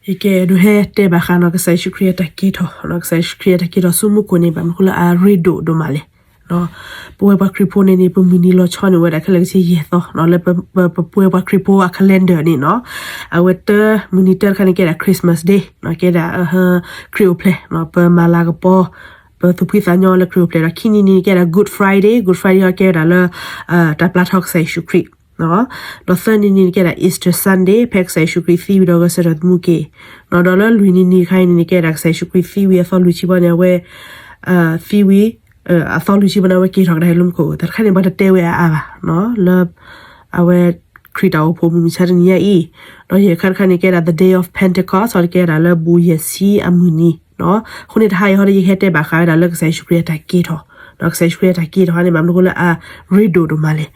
ယကအဲၣ်ဒိးဟဲတဲဘၣ်ဃးနီၤ ကစၢ်ယ့ၣ်ၡူးခရံာ်အတၢ်က့ၤထီၣ်, ကစၢ်ယ့ၣ်ၡူးခရံာ်အတၢ်က့ၤထီၣ်ဆူမူခိၣ်န့ၣ် ဘၣ်မနုၤဃိလၢအရ့ဒိၣ်ဒိၣ်မးလဲၣ်. ပဝဲပှၤခရံာ်ဖိန့ၣ်န့ၣ် ပမုၢ်နံၤလီၤဆီန့ၣ်အိၣ်ဝဲဒၣ်ခဲလၢာ်ကဆ့ယဲၢ်သီနီၤ လၢပဝဲပှၤခရံာ်ဖိအ calendar န့ၣ်နီၤ. အဝဲတၢ်မုၢ်နံၤတၢတခါန့ၣ် ကဲဒၣ် Christmas Day နီၤ ကဲဒၣ် ခရံာ်အိၣ်ဖျဲၣ်နီၤ ပမၤလၤကပီၤ ပသူၣ်ဖှံသးညီလၢခရံာ်အိၣ်ဖျဲၣ်ဒီး ခံနံၤန့ၣ်ကဲဒၣ် Good Friday, Good Friday ဟီကဲဝဲဒၣ်လၢ တၢ်ပျၢ်ထီၣ်ကစၢ်ယ့ၣ်ၡူးခရံာ် ဒီးသၢနံၤန့ၣ်ကဲဒၣ် Easter Sunday ဖဲကစၢ်ယ့ၣ်ၡူးခရံာ်သံဝံၤဒီးဂဲၤဆၢထၢၣ်သမူက့ၤနီၤ. ဒီးလၢလွံၢ်နံၤနံၤတခါအံၤန့ၣ်န့ၣ် ကဲဒၣ်ကစၢ်ယ့ၣ်ၡူးခရံာ်သံဝံၤအသီလွံၢ်ဆံဘီန့ၣ် အဝဲ သံဝံၤ အသီလွံၢ်ဆံဘီန့ၣ် အဝဲက့ၤထီၣ်ကဒါလၢမူခိၣ် တၢ်တခါန့ၣ် ပှၤတတဲဝဲအါအါဘၣ်နီၤ လၢ အဝဲ ခရံာ်တၢ်အိၣ်ဖှိၣ်မုၢ်မဆါတနံၤညါအံၤ, ဒီးယဲၢ်ခါတခါန့ၣ် ကဲဒၣ် the day of Pentecost ဟီကဲဒၣ်လၢဘူးယဲၢ်ဆံအမုၢ်နံၤနီၤ. အဃိန့ၣ် တဟါအံၤဟီဒီး ယကဟဲတဲဘၣ်ဃးဝဲဒၣ်လၢကစၢ်ယ့ၣ်ၡူးခရံာ်အတၢ်က့ၤထီၣ်နီၤ. ကစၢ်ယ့ၣ်ၡူးခရံာ်အတၢ်က့ၤထီၣ်န့ၣ် ဘၣ်မနုၤဃိလၢအရ့ဒိၣ်ဒိၣ်မးလဲၣ်.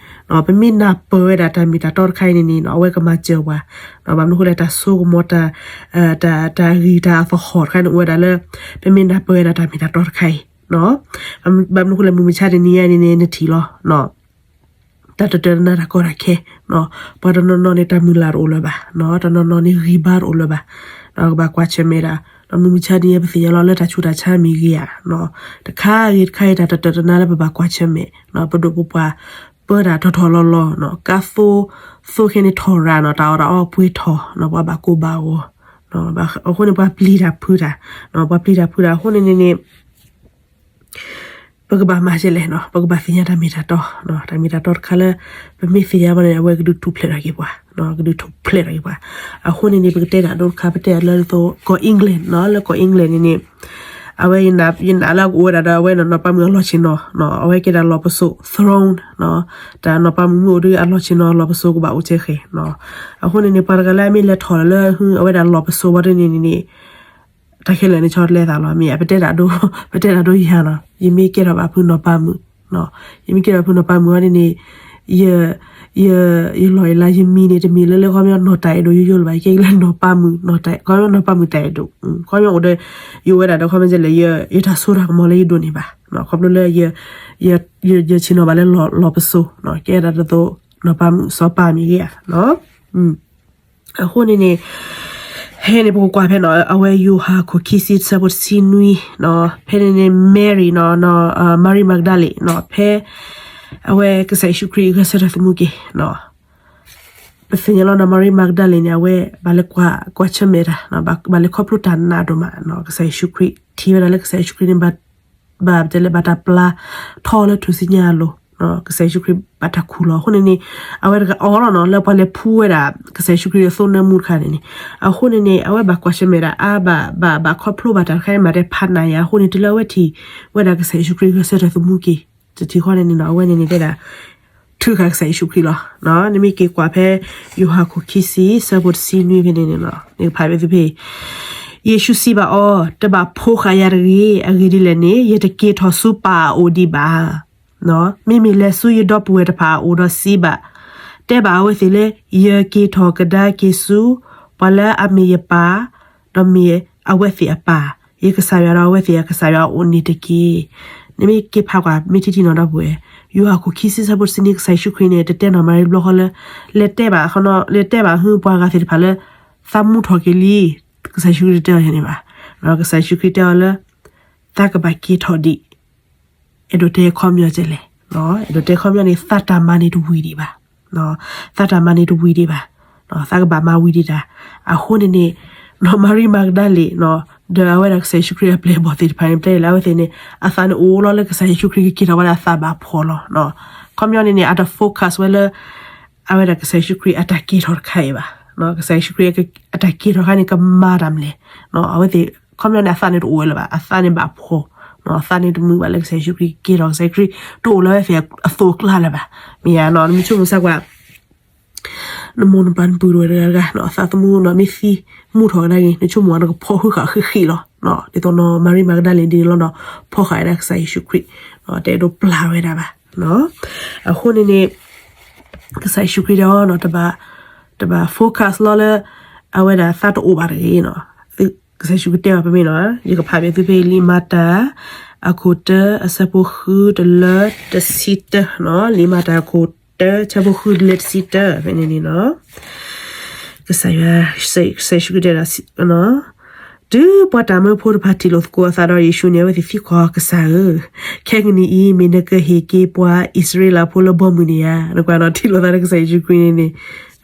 ပမ့ၢ်နၢ်ပၢၢ်ဝဲဒၣ်တၢ်မ့ၢ်တၢ်တီတခါအံၤန့ၣ်န့ၣ်နီၤ အဝဲကမၤစၢၤပှၤ ဘၣ်မနုၤဃိလၢတၢ်ဆိကမိၣ် တၢ်ဂံၢ်တၢ်အသဟီၣ်တခါန့ၣ် အိၣ်ဝဲဒၣ်လၢ ပမ့ၢ်နၢ်ပၢၢ်ဝဲဒၣ်တၢ်မ့ၢ်တၢ်တီတခါအံၤနီၤ. ဘၣ်မနုၤဃိလၢမုၢ်မဆါတနံၤညါအံၤန့ၣ်န့ၣ် နထံၣ်လီၤ တၢ်တတၢၢ်တနါတၢ်ကီတၢ်ခဲနီၤ. ပှၤတနီၤနီၤန့ၣ် တၢ်မုၢ်လၢ်တအိၣ်လၢၤဘၣ်နီၤ, တနီၤနီၤန့ၣ် ဂံၢ်ဘါတအိၣ်လၢၤဘၣ်နီၤ, ကဘၣ်ကွၢ်ဆၢၣ်မဲာ်ဒၣ်. ဒီးမုၢ်မဆါတနံၤညါ ပသ့ၣ်ညါလီၤလၢတၢ်ဆူးတၢ်ဆါမ့ၢ်ဂ့ၤဧါနီၤ, တခါဂ့ၤတခါဂ့ၤ တၢ်တတၢၢ်တနါလၢပဘၣ်ကွၢ်ဆၢၣ်မဲာ်နီၤ, ပဒိၣ်ပပှၢ်ပၢတၢ်ထီၣ်ထီၣ်လီၤလီၤနီၤ, ကါသိ သိခဲန့ၣ်ထီၣ်ရၤနီၤ, တၢ်အီၣ်တၢ်အီပှ့ၤထီၣ်နီၤ, ပှၤဘၣ်ကိၢ်ဘၣ်ဂီၤ အဃိန့ၣ် ပှၤပျံၤတၢ်ဖုးတၢ်နီၤ, ပှၤပျံၤတၢ်ဖုးတၢ် အဃိန့ၣ်န့ၣ်န့ၣ် ပကဘၣ်မၤဒ်လဲၣ်နီၤ, ပကဘၣ်သ့ၣ်ညါတၢ်မ့ၢ်တၢ်တီနီၤ, တၢ်မ့ၢ်တၢ်တီတခါလၢ ပမ့ၢ်သ့ၣ်ညါဘၣ်န့ၣ် အဝဲကဒုးထူၣ်ဖျဲးထီၣ်က့ၤပှၤ, ကဒုးထူၣ်ဖျဲးထီၣ်က့ၤပှၤ. အဃိန့ၣ်န့ၣ် ပကတဲတၢ်ဒိတခါ ပတဲအလၢသိး ကီၢ် England နီၤ, လၢကီၢ် England န့ၣ်န့ၣ် အဝဲယနာ်လၢကအိၣ်ဝဲဒၣ်ဒီးအဝဲနီၤ နီၢ်ပၤမုၣ်အလီၢ်ဆ့ၣ်နီၤနီၤ, အဝဲကဲဒၣ်လီၢ်ပစိာ် throne နီၤ, တၢ်နီၢ်ပၤမုၣ်မ့ၢ်အိၣ်ဒီးအလီၢ်ဆ့ၣ်နီၤ လီၢ်ပစိာ်ကဘၣ်အိၣ်ကဲဃဲနီၤ. အဃိန့ၣ်န့ၣ် ပှၤတဂၤလၢအမ့ၢ်လဲၤထီၣ်လၢ အဝဲဒၣ်လီၢ်ပစိာ်ဘၣ်ဒ်န့ၣ်န့ၣ်န့ၣ် တၢ်ခဲလၢာ်န့ၣ်ဆီတလဲသးလီၤ, မ့ၢ်ယပတဲတၢ်ဒိ ပတဲတၢ်ဒိယၤနီၤ, ယမ့ၢ်ကဲထီၣ်ဘၣ်ဖုနီၢ်ပၤမုၣ်, ယမ့ၢ်ကဲထီၣ်ဖုနီၢ်ပၤမုၣ်အီၤန့ၣ်န့ၣ် ယ ယလီၢ်ယလၤယမံၤန့ၣ် တမ့ၢ်လၢလၢခီပညီနီၢ်တၢ်အဲၣ်ဒိးယိယိလၢၤဘၣ်, ယကဲက့ၤလၢနီၢ်ပၤမုၣ်, ခီပညီနီၢ်ပၤမုၣ်တၢ်အဲၣ်ဒိး, ခီပညီအိၣ်ဒီး ယအိၣ်ဝဲဒၣ်ဒီးခီပညီလဲၣ် ယတၢ်ဆိတၢ်ကမီၤလၢယဒိးန့ၢ်ဘၣ်, ခီဖျိလၢ ယဆ့ၣ်နီၤဘၣ်လၢလီၢ်ပစိာ်, ကဲဒၣ်ဒ်သိး နီၢ်ပၤမုၣ်စီၤပၤမ့ၢ်ဂ့ၤဧါ အဃိန့ၣ်န့ၣ် ဟဲန့ၣ် ပကကွၢ်ဖဲနီၤ အဝဲယိၤဟၣ်ခိၣ်ခံဆံ ဆၢဖိတဆံနွံနီၤ, ဖဲန့ၣ်န့ၣ် Mary နီၤ, Mary Magdalene နီၤ, ဖဲ အဝဲကစၢ်ယ့ၣ်ၡူးခရံာ်ဂဲၤဆၢထၢၣ်သမူက့ၤနီၤ, ပသ့ၣ်ညါလီၤနီၤ Mary Magdalene န့ၣ် အဝဲဘၣ်လဲၤကွၢ်ဆၢၣ်မဲာ်တၢ်, ဘၣ်လဲၤခီဖျိတၢ်နာ်ဒိၣ်မးနီၤ, ကစၢ်ယ့ၣ်ၡူးခရံာ် ထံၣ်ဝဲဒၣ်လၢကစၢ်ယ့ၣ်ၡူးခရံာ်န့ၣ် ဘၣ်တဲလဲၣ် ဘၣ်တၢ်ပျၢ်ထီလၢထူၣ်စုညါအလိၤ, ကစၢ်ယ့ၣ်ၡူးခရံာ်ဘၣ်တၢ်ခူၣ်လီၤ. အဃိန့ၣ်န့ၣ် အဝဲတဂၤအီၤလီၤနီၤ လၢပှၤလဲၤဖှူဝဲဒၣ် ကစၢ်ယ့ၣ်ၡူးခရံာ်အသိနၢမူတခါန့ၣ်န့ၣ်, အဃိန့ၣ်န့ၣ် အဝဲဘၣ်ကွၢ်ဆၢၣ်မဲာ်ဒၣ် အါဘၣ် ဘၣ် ဘၣ်ခီဖျိဘၣ်တၢ်တခါအံၤမး တဲဖးနးယၤ အဃိန့ၣ် တုၤလၢအဝဲထံၣ်ဝဲဒၣ်ကစၢ်ယ့ၣ်ၡူးခရံာ်ဂဲၤဆၢထၢၣ်သမူက့ၤ တထံၣ်ဃီန့ၣ်န့ၣ်နီၤ အဝဲန့ၣ်န့ၣ်တဲဒၣ် ထုးဃာ်ကစၢ်ယ့ၣ်ၡူးခရံာ်လီၤ. နမ့ၢ်က့ၤကွၢ်ဖဲ ယိၤဟၣ်ခိၣ်ခံဆံ ဆၢဖိတဆံနွံဖဲန့ၣ်န့ၣ်လီၤ, နကဖးဖဲသုဖဲ ယ့ၣ်ၡူးစံးဘၣ်အီၤ, တဘၣ်ဖိဃာ်ယၤတဂ့ၤ, အဂ့ၢ်ဒ်လဲၣ်န့ၣ် ယတက့ၤထီၣ်ဆူပၢ်အအိၣ်ဒံးဘၣ်. မ့မ့ၢ်လဲၤဆူယဒီပုၢ်ဝဲၢ်တဖၣ်အအိၣ်ဒီးစံးဘၣ်, တဲဘၣ်အဝဲသ့ၣ်လၢ ယက့ၤထီၣ်ကဒါက့ၤဆူ ပှၤလၢအမ့ၢ်ယပၢ်, ဒီးမ့ၢ်အဝဲသ့ၣ်အပၢ်, ယကစၢ်ယွၤဒီးအဝဲသ့ၣ်အကစၢ်ယွၤအအိၣ်န့ၣ်တက့ၢ်. နမ့ၢ်က့ၤဖးကွၢ် မ့ၢ်ထံထံနီၤဒီပုၢ်ဝဲၢ်, ယိၤဟၣ်ခိၣ်ခံဆံဆၢဖိတဆံနွံ ကစၢ်ယ့ၣ်ၡူးခရံာ်န့ၣ် တတဲနီၢ်မၤရံဘျီဃီလၢ လဲၤတဲဘၣ် လဲၤတဲဘၣ်ဟုပှၤဂၤသ့ၣ်တဖၣ်လၢ သးမူထီၣ်က့ၤလံ, ကစၢ်ယ့ၣ်ၡူးခရံာ်တတဲအီၤန့ၣ်ဘၣ်. ကစၢ်ယ့ၣ်ၡူးခရံာ်တဲအီၤလၢ သးကဘၣ်က့ၤထီၣ်ဒံး အဲၣ်ဒိးတဲခီပညီကဲလဲၣ်, အဲၣ်ဒိးတဲခီပညီန့ၣ် သးတၢ်မၤန့ၣ်တဝံၤဒံးဘၣ်, သးတၢ်မၤန့ၣ်တဝံၤဒံးဘၣ်, သးကဘၣ်မၤဝံၤဒံးတၢ်. အဃိန့ၣ်န့ၣ် နီၢ်မၤရံမၤကဒၤလ့ၣ်နီၤ ဒီးအဝဲဒၣ်ကစၢ်ယ့ၣ်ၡူးခရံာ်အပျဲၢ်အဘီၣ်သ့ၣ်တဖၣ်န့ၣ် တဲလၢအဝဲသ့ၣ်န့ၣ် အသးန့ၣ်အိၣ်လီၤလၢကစၢ်ယ့ၣ်ၡူးခရံာ်ကက့ၤထီၣ်ဝဲဒၣ်အသးဘၣ်ဖှီၣ်လီၤ. ခီပညီန့ၣ်န့ၣ် အတ focus ဝဲလၢ အဝဲဒၣ်ကစၢ်ယ့ၣ်ၡူးခရံာ်အတၢ်က့ၤထီၣ်တခါအံၤဘၣ်. ကစၢ်ယ့ၣ်ၡူးခရံာ်အတၢ်က့ၤထီၣ်တခါန့ၣ် ကမၤတၢ်မနုၤလဲၣ်. အဝဲသ့ၣ် ခီပညီန့ၣ် အသးန့ၣ်တအိၣ်ဝဲလၢၤဘၣ်, အသးန့ၣ်ဘၣ်ဖှီၣ်, အသးန့ၣ်တမုာ်ဘၣ်လၢကစၢ်ယ့ၣ်ၡူးခရံာ်က့ၤထီၣ်, ကစၢ်ယ့ၣ်ၡူးခရံာ်တအိၣ်လၢအဝဲသ့ၣ်အသိးအကျါလၢၤဘၣ်. မ့ၢ်ဧါနီၤ, နမ့ၢ်ဆိကမိၣ်စၢ်ကွၢ် နမိၢ်နပၢ်နပုၢ်တဝဲတဂၤတဂၤနီၤ အသးသမူနီၤ မ့ၢ်သံမူထီၣ်ကဒါက့ၤ နဆိကမိၣ်နကဖီၣ်ဃုာ်ဃာ်ဃံးဃံးလီၤ. ဒ်သိးနီၢ်မၤရံမၤကဒၤလ့ၣ်ဒ်န့ၣ်လီၤနီၤ, ဖီၣ်ဃာ်ဝဲဒၣ်ကစၢ်ယ့ၣ်ၡူးခရံာ် တအဲၣ်ဒိးပျၢ်ဝဲဒၣ်ဘၣ်. အဃိန့ၣ်န့ၣ် ကစၢ်ယ့ၣ်ၡူးခရံာ်တဲအီၤနီၤ တဘၣ် တဘၣ် focus လီၤလၢ အဝဲဒၣ်သးတအိၣ်ဘၣ်တဂ့ၤနီၤ. ကစၢ်ယ့ၣ်ၡူးခရံာ်တဲဘၣ်ပမ့ၢ်နီၤ, ယကဖးဘၣ်သုဖဲလံာ်မၤတၢ် အခိၣ်တၢ အဆၢဖိဃုတလၢတဆံတၢနီၤ, လံာ်မၤတၢ်အခိၣ်တၢ ဆၢဖိဃုတလၢတဆံတၢ ဖဲန့ၣ်န့ၣ်နီၤ. ကစၢ်ယွၤ, ကစၢ်ယ့ၣ်ၡူးခရံာ်တဲဒၣ်, တုၤပှၤတၢ်မၢဖိတဖၣ်ထံၣ်လိာ်သကိးအသးဒီးယ့ၣ်ၡူးန့ၣ် အဝဲသ့ၣ်သံကွၢ်ကစၢ်ဧၢ, ခဲကနံၣ်အံၤ မ့ၢ်နကဟ့ၣ်က့ၤပှၤအံၣ်စရ့လးဖိလၢဘီမုၢ်န့ၣ်ဧါ. နကွၢ်နီၤ ထံၣ်လိာ်သးဒီးကစၢ်ယ့ၣ်ၡူးခရံာ်န့ၣ်န့ၣ်,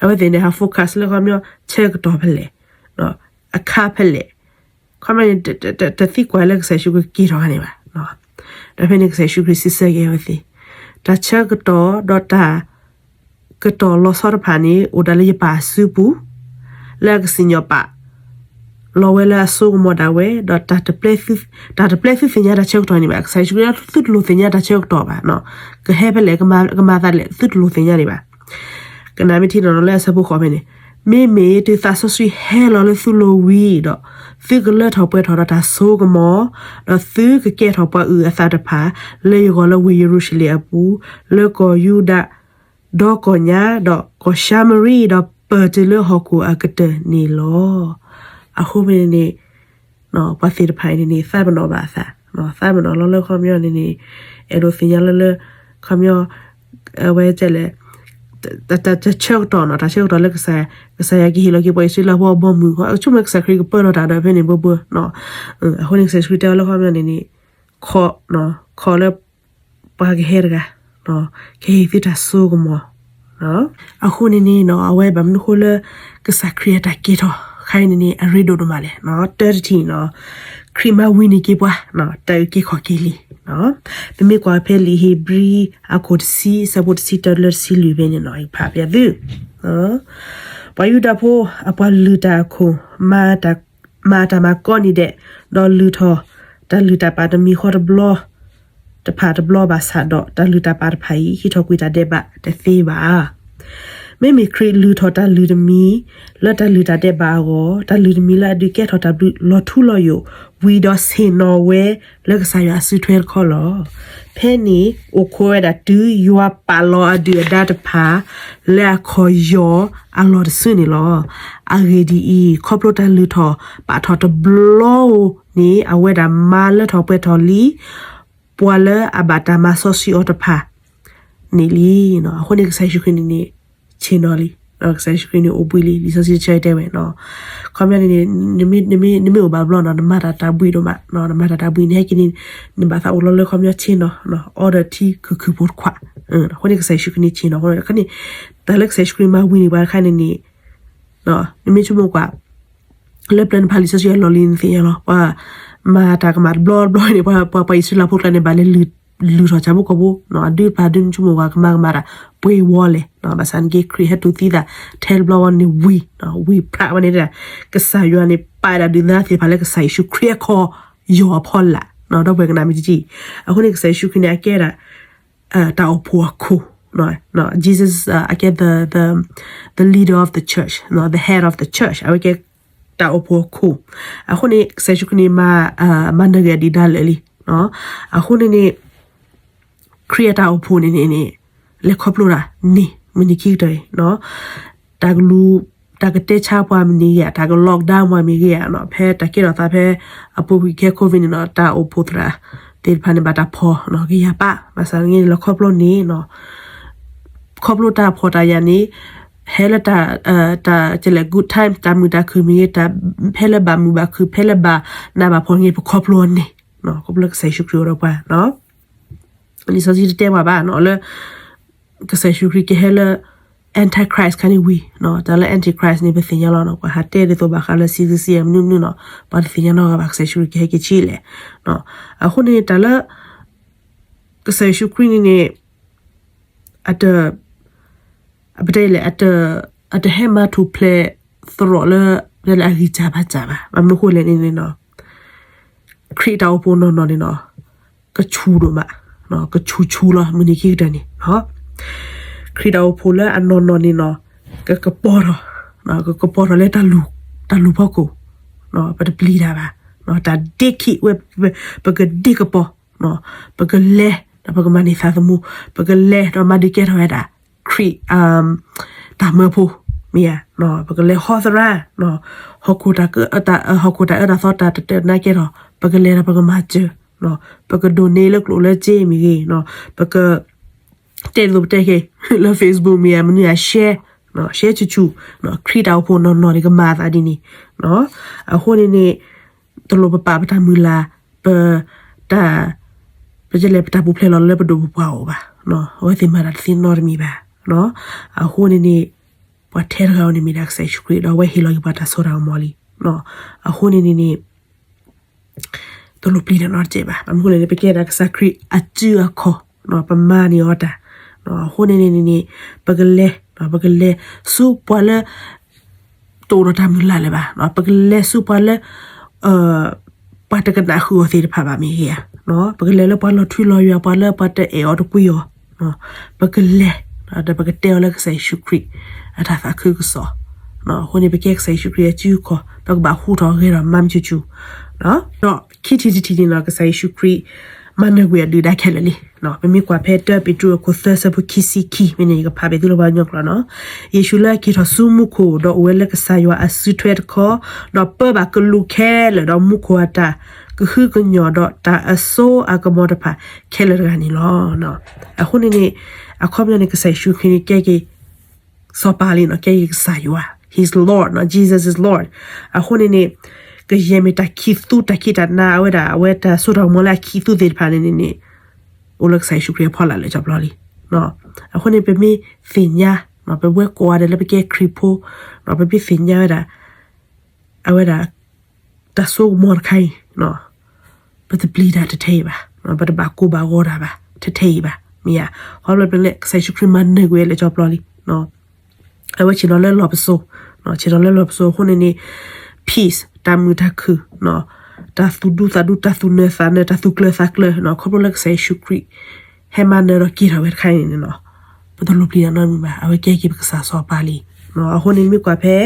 အဝဲသ့ၣ်န့ၣ် ဟး focus လၢခီပညီ ဆၢကတီၢ်ဖဲလဲၣ်, အခါဖဲလဲၣ်, ခီပညီန့ၣ် တသံကွၢ်လၢကစၢ်ယ့ၣ်ၡူးခရံာ်က့ၤထီၣ်ဂၤန့ၣ်ဘၣ်. ဒီးဖဲန့ၣ်ကစၢ်ယ့ၣ်ၡူးခရံာ်စံးဆၢက့ၤအဝဲသ့ၣ်, တၢ်ဆၢကတီၢ်ဒီးတၢ် ကတီၢ်လီၤဆီတဖၣ်န့ၣ် အိၣ်ဒၣ်လၢယပၢ်အစုပူၤ, လၢအကစံၣ်ညီၣ်ပာ်လီၤဝဲလၢအစိကမီၤဒၣ်ဝဲ, ဒီးတၢ်တပျဲသုသ့ၣ်ညါတၢ်ဆၢကတီၢ်န့ၣ်ဘၣ်. ကစၢ်ယ့ၣ်ၡူးခရံာ် သုတလိၣ်သ့ၣ်ညါတၢ်ဆၢကတီၢ်ဘၣ်. ကဟဲဖဲလဲၣ်, ကမၤသးလဲၣ်, သုတလိၣ်သ့ၣ်ညါဒံးဘၣ်. ကနၣ်မ့ၢ်ထံနီၤနီၤလၢအဆၢဖိဃိးဖဲန့ၣ်, မ့မ့ၢ်တုၤသးစီဆှံဟဲလီၤလၢသုလိၤဝံၤဒီး, သုကလၢထီၣ်ပှဲၤထီၣ်ဒီးတၢ်စိကမီၤ, ဒီးသုကကဲထီၣ်ပှၤအုၣ်အသးတဖၣ် လၢယဂီၢ်လၢဝ့ၢ်ယရူၤၡလ့ၣ်အပူၤ, လၢကီၢ်ယူဒၤ, ဒီးကီၢ်ညါ, ဒီးကီၢ်ၡၤမရံ, ဒီးပၢၢ်တုၤလၢဟီၣ်ခိၣ်အကတၢၢ်န့ၣ်လီၤ. အဃိဖဲန့ၣ်န့ၣ် ပှၤသ့ၣ်တဖၣ်အံၤန့ၣ်န့ၣ် သးပနီၣ်ဘၣ်အသး, သးပနီၣ်လီၤလၢခီပညီန့ၣ်န့ၣ်, အဲၣ်ဒိးသ့ၣ်ညါလၢလၢ ခီပညီ အဝဲလဲၣ်, တၢ်ဆၢကတီၢ်နီၤ, တၢ်ဆၢကတီၢ်လၢ ကစၢ်ယွၤကဟ့ၣ်လီၤက့ၤပှၤအံၣ်စရ့လးဖိအဘီအမုၢ်, ဆိကမိၣ်ကစၢ်ခရံာ်ကပၢလီၤတၢ်ဒီးဖဲန့ၣ်ဘၣ်ဘၣ်. အဃိန့ၣ် ကစၢ်ယ့ၣ်ၡူးခရံာ်တဲအီၤလၢခီပညီန့ၣ်န့ၣ်, ခိးလၢပှၤကဟဲတဂၤ, ကဟ့ၣ်သုတၢ်စိကမီၤ. အဃိန့ၣ်န့ၣ်နီၤ အဝဲဘၣ်မနုၤဃိလၢ ကစၢ်ခရံာ်အတၢ်က့ၤထီၣ်ခါအံၤန့ၣ်န့ၣ် အရ့ဒိၣ်ဒိၣ်မးလဲၣ်. တၢတထံၣ်နီၤ, ခရံာ်မၤဝံၤန့ၢ်က့ၤပှၤ တၢ်အုၣ်က့ၤခီၣ်က့ၤလံ. ပမ့ၢ်ကွၢ်ဖဲလံာ်ဧ့ၤဘြံၤအခိၣ်တဆံ အဆၢဖိတဆံတၢလၢတဆံလွံၢ်ဖဲန့ၣ်နီၤ, ယဖးပျဲသု, ပှၤယူဒၤဖိအပှၤလုၢ်တၢ်အခိၣ် မၤတၢ်မၤကီးနံၤဒဲး, ဒီးလုၢ်ထီၣ်တၢ်လုၢ်တၢ်ပာ်တမံၤဃီတဘျီ တဖၣ်တဘျီဘၣ်ဆၣ်ဒီး တၢ်လုၢ်တၢ်ပာ်တဖၣ်အံၤ ဟံးထီၣ်ကွံာ်တၢ်ဒဲးဘးတသ့ဘၣ်. မ့မ့ၢ်ခရံာ်လုၢ်ထီၣ်တၢ်လုၢ်တမံၤ လၢတၢ်လုၢ်တၢ်ဒဲးဘးအဂီၢ်, တၢ်လုၢ်တမံၤလၢအဒုးကဲထီၣ်တၢ်ဘျုးလီၤထူလီၤယိာ်, ဝံၤဒီးဆ့ၣ်နီၤဝဲလၢကစၢ်ယွၤအစုထွဲတခီလီၤ. ဖဲန့ၣ်အိၣ်ခိးဝဲဒၣ်တုၤယွၤပာ်လီၤအဒုၣ်အဒါတဖၣ် လၢအခီၣ်ယီၢ်အလီၢ်တစုန့ၣ်လီၤ. အဂ့ၢ်ဒ်အံၤ, ခီဖျိတၢ်လုၢ်ထီၣ်ပာ်ထီၣ်တဘျီဧိၤန့ၣ် အဝဲဒၣ်မၤလၢထီၣ်ပှဲၤထီၣ်လံ ပှၤလၢအဘၣ်တၢ်မၤစီဆှံအီၤတဖၣ်န့ၣ်လံ. အဃိန့ၣ်ကစၢ်ယ့ၣ်ၡူးခရံာ်န့ၣ်န့ၣ် ဆ့ၣ်နီၤလံ, ကစၢ်ယ့ၣ်ၡူးခရံာ်န့ၣ်အိၣ်ဘှံးလံ, လံာ်စီဆှံတဲဝဲ, ခီပညီန့ၣ်န့ၣ် နမ့ၢ်အိၣ်ဘၣ်ဘျီနီၤ နမၤတၢ်တၢ်ဘှံးဒိၣ်မး, နမၤတၢ်တၢ်ဘှံးန့ၣ် ဟဲက့ၤန့ၣ် နဘၣ်သးအိၣ်လီၤလၢခီပညီဆ့ၣ်နီၤ အီဒီးထံခုၣ်ခုၣ်ဖိတခွး. အဃိန့ၣ်ကစၢ်ယ့ၣ်ၡူးခရံာ်န့ၣ်ဆ့ၣ်နီၤအဃိန့ၣ် တၢ်လၢကစၢ်ယ့ၣ်ၡူးခရံာ်မၤဝံၤန့ၢ်ပှၤတခါန့ၣ်န့ၣ် နမ့ၢ်ဆိကမိၣ်ကွၢ် လၢပျၢၤနဖးလံာ်စီဆှံအလီၢ်လံၤနသ့ၣ်ညါလီၤ. ပှၤမၤတၢ်ကမၣ်တဘျီတဘျီန့ၣ် ပှၤပှၤအံၣ်စရ့လးဖိကျါန့ၣ် ဘၣ်လဲၤလုၢ်ထီၣ်ဆၣ်ဖိကီၢ်ဖိ, အဒုးပာ်ဒုးနဆိကမိၣ်ကွၢ် ကမၤကမၣ်တၢ်ပှဲၤဝီလဲၣ်. ဘၣ်ဆၣ်န့ၣ်က့ ခရံာ်ဟဲတူၢ်သံသးထဲတဘျီဝဲန့ၣ်ဝံၤ, ဝံၤဖျးဝဲန့ၣ်ဒၣ် ကစၢ်ယွၤန့ၣ် ပာ်ဒၣ်ဒုၣ်ဒါသ့ၣ်တဖၣ်လၢကစၢ်ယ့ၣ်ၡူးခရံာ်အခီၣ်ယီၢ်အဖီလာ်, ဒီပုၢ်ဝဲၢ်ကနၣ်မ့ၢ်တထံၣ်. အဃိန့ၣ် ကစၢ်ယ့ၣ်ၡူးခရံာ်န့ၣ် အကဲဒၣ် တၢ်အိၣ်ဖှိၣ်အခိၣ်, Jesus အကဲ the the the leader of the church, the head of the church, အဝဲကဲတၢ်အိၣ်ဖှိၣ်အခိၣ်. အဃိန့ၣ် ကစၢ်ယ့ၣ်ၡူးခရံာ်န့ၣ် မၤနၢၤဂ့ၤအဒုၣ်ဒါလၢာ်လံ. အဃိန့ၣ်န့ၣ် ခရံာ်အတၢ်အိၣ်ဖှိၣ်န့ၣ်န့ၣ် လဲၤခီဖျိတၢ်န့ၣ် မုၢ်နံၤခံကတၢၢ်အံၤ တၢ်ကလူၤ တၢ်ကတဲဆါပှၤမ့ၢ်ဂ့ၤဧါ, တၢ်က lockdown ပှၤမ့ၢ်ဂ့ၤဧါ, ဖဲတၢ်ကဲထီၣ်သးဖဲအပူၤကွံာ်ခဲ COVID န့ၣ်နီၤ တၢ်အိၣ်ဖှိၣ်သရၣ်သ့ၣ်တဖၣ်န့ၣ် ဘၣ်တၢ်ဖီၣ်ကယၤပာ်, ဘၣ်ဆၣ်န့ၣ်လီၤခီဖျိန့ၣ် ခီဖျိတၢ်ဖီၣ်တၢ်ယာ်န့ၣ် ဟဲလၢတၢ် တၢ်ကဲလဲၣ် good time တၢ်မုာ်တၢ်ခုၣ်မ့ၢ်ဂ့ၤ, ဖဲလၢဘၣ်မုာ်ဘၣ်ခုၣ် ဖဲလၢဘၣ်နးဘၣ်ဖှီၣ်န့ၣ် ပခီဖျိအီၤန့ၣ် ခီဖျိလၢကစၢ်ယ့ၣ်ၡူးခရံာ်အိၣ်ဒီးပှၤ လံာ်စီဆှံတတဲပှၤဘၣ်နီၤ လၢ ကစၢ်ယ့ၣ်ၡူးခရံာ်ကဟဲလၢ Antichrist ခါန့ၣ်ဝံၤ, တၢ်လၢ Antichrist န့ၣ် ပသ့ၣ်ညါလီၤနီၤ, ပှၤဟးတဲဒ်သိးဘၣ်ဃးလၢ ဆံးဆံးဆံး မနုၤမနုၤနီၤ, ပှၤတသ့ၣ်ညါနီတဂၤဘၣ် ကစၢ်ယ့ၣ်ၡူးခရံာ်ကဟဲက့ၤဆံးလဲၣ်. အဃိန့ၣ် တၢ်လၢ ကစၢ်ယ့ၣ်ၡူးခရံာ်န့ၣ်န့ၣ် အတ အပတဲလဲၣ် အတဟဲမၤထူၣ်ဖျဲးသရိာ်လၢ လၢအဂံၢ်စၢ်ဘါစၢ်ဘၣ်. ဘၣ်မနုၤဃိလဲၣ်န့ၣ်န့ၣ်နီၤ ခရံာ်တၢ်အိၣ်ဖှိၣ်နီၢ်နီၢ်န့ၣ်နီၤ ကဆူၣ်ဒိၣ်မး, ကဆူၣ်ဆူၣ်လီၤ မုၢ်နံၤခံကတၢၢ်န့ၣ်, ခရံာ်တၢ်အိၣ်ဖှိၣ်လၢအနီၢ်နီၢ်န့ၣ်နီၤ ကကပီၤထီၣ်, ကကပီၤထီၣ်လၢ တၢ်လူၤဖီခိၣ်, ပတပျံၤတၢ်ဘၣ်, တၢ်ဒ့ခံဝဲ ပကဒ့ကပီၤ, ပကလဲၤဒီးပကမၤန့ၢ်သးသမူ, ပကလဲၤဒီးမၤဒုးကဲထီၣ်ဝဲဒၣ် ခရံာ် တၢ်မၢဖိ, မ့ၢ်ဧါ, ပကလဲၤဟီသရၣ်, ဟီၣ်ခိၣ်တၢ်အၢတၢ်သီတၢ်တတၢၢ်တနါကဲထီၣ် ပကလဲၤဒီးပကမၤစၢၤ, ပကဒိးန့ၢ်လၢကျိၣ်လၢစ့မ့ၢ်ဂ့ၤ, ပက တဲဒ်သိးပတဲက့ၤ လၢ Facebook မ့ၢ်ဧါ မနုၤဧါ share ရှဲဆူၣ်ဆူၣ်, ခရံာ်တၢ်အိၣ်ဖှိၣ်နီၢ်နီၢ်န့ၣ် ကမၤအသးဒ်န့ၣ်. အဃိန့ၣ်န့ၣ် တလိၣ်ပပာ်ပတၢ်မုၢ်လၢ်, ပတၢ်, ပကလဲၤပတၢ်ပူၤဖျဲးလီၤလၢပဒိၣ်ပပှၢ်အအိၣ်ဘၣ်. အဝဲသ့ၣ်မၤတၢ်တသ့နီတမံၤဘၣ်. အဃိန့ၣ်န့ၣ် ပှၤထဲတဂၤဧိၤန့ၣ်မ့ၢ်ဒၣ်ကစၢ်ယ့ၣ်ၡူးခရံာ် ဒီးအဝဲဟ့ၣ်လီၤက့ၤပှၤတၢ်စိတၢ်ကမီၤလံ. အဃိန့ၣ်န့ၣ်န့ၣ် တလိၣ်ပျံၤတၢ်နီတစဲးဘၣ်. ဘၣ်မနုၤလဲၣ်န့ၣ် ပကဲဒၣ်ကစၢ်ခရံာ်အစုအခီၣ်, ပမၤန့ၢ်အီၤတၢ်. အဃိန့ၣ်န့ၣ်န့ၣ် ပကလဲၤ, ပကလဲၤဆူပှၤလၢ တအိၣ်ဒီးတၢ်မုၢ်လၢ်လၢၤဘၣ်. ပကလဲၤဆူပှၤလၢ ပှၤတကနၣ်ဃုာ်အီၤသ့ၣ်တဖၣ်ဘၣ်မ့ၢ်ဂ့ၤဧါ. ပကလဲၤလၢပှၤလီၤထွံလီၤယွၤ ပှၤလၢပှၤတအဲၣ်အီၤတကွံအီၤ, ပကလဲၤ, ဒီးပကတဲအီၤလၢကစၢ်ယ့ၣ်ၡူးခရံာ် အတၢ်သးခုကစီၣ်. အဃိန့ၣ် ပကဲကစၢ်ယ့ၣ်ၡူးခရံာ်အစုအခီၣ်, ပကဘၣ်ဟူးထီၣ်ဂဲၤထီၣ်မၤမုာ်ဆူၣ်ဆူၣ်. ဒီးခံထံၣ်တထံၣ်န့ၣ်နီၤ ကစၢ်ယ့ၣ်ၡူးခရံာ် မၤနၢၤကွံာ်အဒုၣ်ဒါခဲလၢာ်လံ. ပမ့ၢ်ကွၢ်ဖဲတၢပ့းတရူးအခိၣ်သၢဆၢဖိခံဆံခံ မ့ၢ်န့ၣ် ယကဖးဘၣ်သုလၢပှၤကညီကျိာ်နီၤ. ယ့ၣ်ၡူးလၢအက့ၤထီၣ်ဆူမူခိၣ် ဒီးအိၣ်ဝဲလၢကစၢ်ယွၤအစုထွဲတခီ, ဒီးပၢဘၣ်ကလူးခဲလၢာ် ဒီးမူခိၣ်အတၢ်ကဟုကညီၢ်ဒီးတၢ်အစိအကမီၤတဖၣ်ခဲလၢာ်တဂၤန့ၣ်လီၤ. အဃိန့ၣ်န့ၣ် အခီပညီန့ၣ် ကစၢ်ယ့ၣ်ၡူးခရံာ်န့ၣ် ကဲက့ၤ စီၤပၤလံနီၤ, ကဲက့ၤကစၢ်ယွၤ, He's Lord နီၤ, Jesus is Lord. အဃိန့ၣ်န့ၣ် ကယဲၢ်မ့ၢ်တၢ်ခံးသူတၢ်ခံးတၢ်နါ အဝဲဒၣ် အဝဲတၢ်စိတၢ်ကမီၤလၢအခံးသူသ့ၣ်တဖၣ်န့ၣ်န့ၣ်န့ၣ် အိၣ်လၢကစၢ်ယ့ၣ်ၡူးခရံာ်အဖီလာ်လၢကၠီပျီလံ. အဃိန့ၣ် ပမ့ၢ်သ့ၣ်ညါ, ပဝဲကိးဂၤဒဲးလၢပကဲခရံာ်ဖိ, ပမ့ၢ်သ့ၣ်ညါဝဲဒၣ် အဝဲဒၣ် တၢ်စိကမီၤတခါအံၤ ပတပျံၤတၢ်တထဲအံၤဘၣ်, ပတဘၣ်ကိၢ်ဘၣ်ဂီၤတၢ်ဘၣ် ထဲထဲအံၤဘၣ်, မ့ၢ်ဧါ. ခီဖျိလၢကစၢ်ယ့ၣ်ၡူးခရံာ်မၤနၢၤကွံာ်ဝဲလၢကၠီပျီလံ. အဝဲဆ့ၣ်နီၤလၢလီၢ်ပစိာ်, ဆ့ၣ်နီၤလၢလီၢ်ပစိာ်အဃိန့ၣ်န့ၣ် peace တၢ်မုာ်တၢ်ခုၣ်, တၢ်သူၣ်ဒူသးဒူ တၢ်သူၣ်နၢၤသးနၢၤ တၢ်သူၣ်ကျၢၤသးကျၢၤ, ခီဖျိလၢကစၢ်ယ့ၣ်ၡူးခရံာ် ဟဲမၤနၢၤဒီးက့ၤထီၣ်ဝဲတခါအံၤန့ၣ်နီၤ, ပတလိၣ်ပျံၤတၢ်နီတမံၤဘၣ်, အဝဲကဲက့ၤပကစၢ်စီၤပၤလံ. အဃိန့ၣ်မ့ၢ်ကွၢ်ဖဲ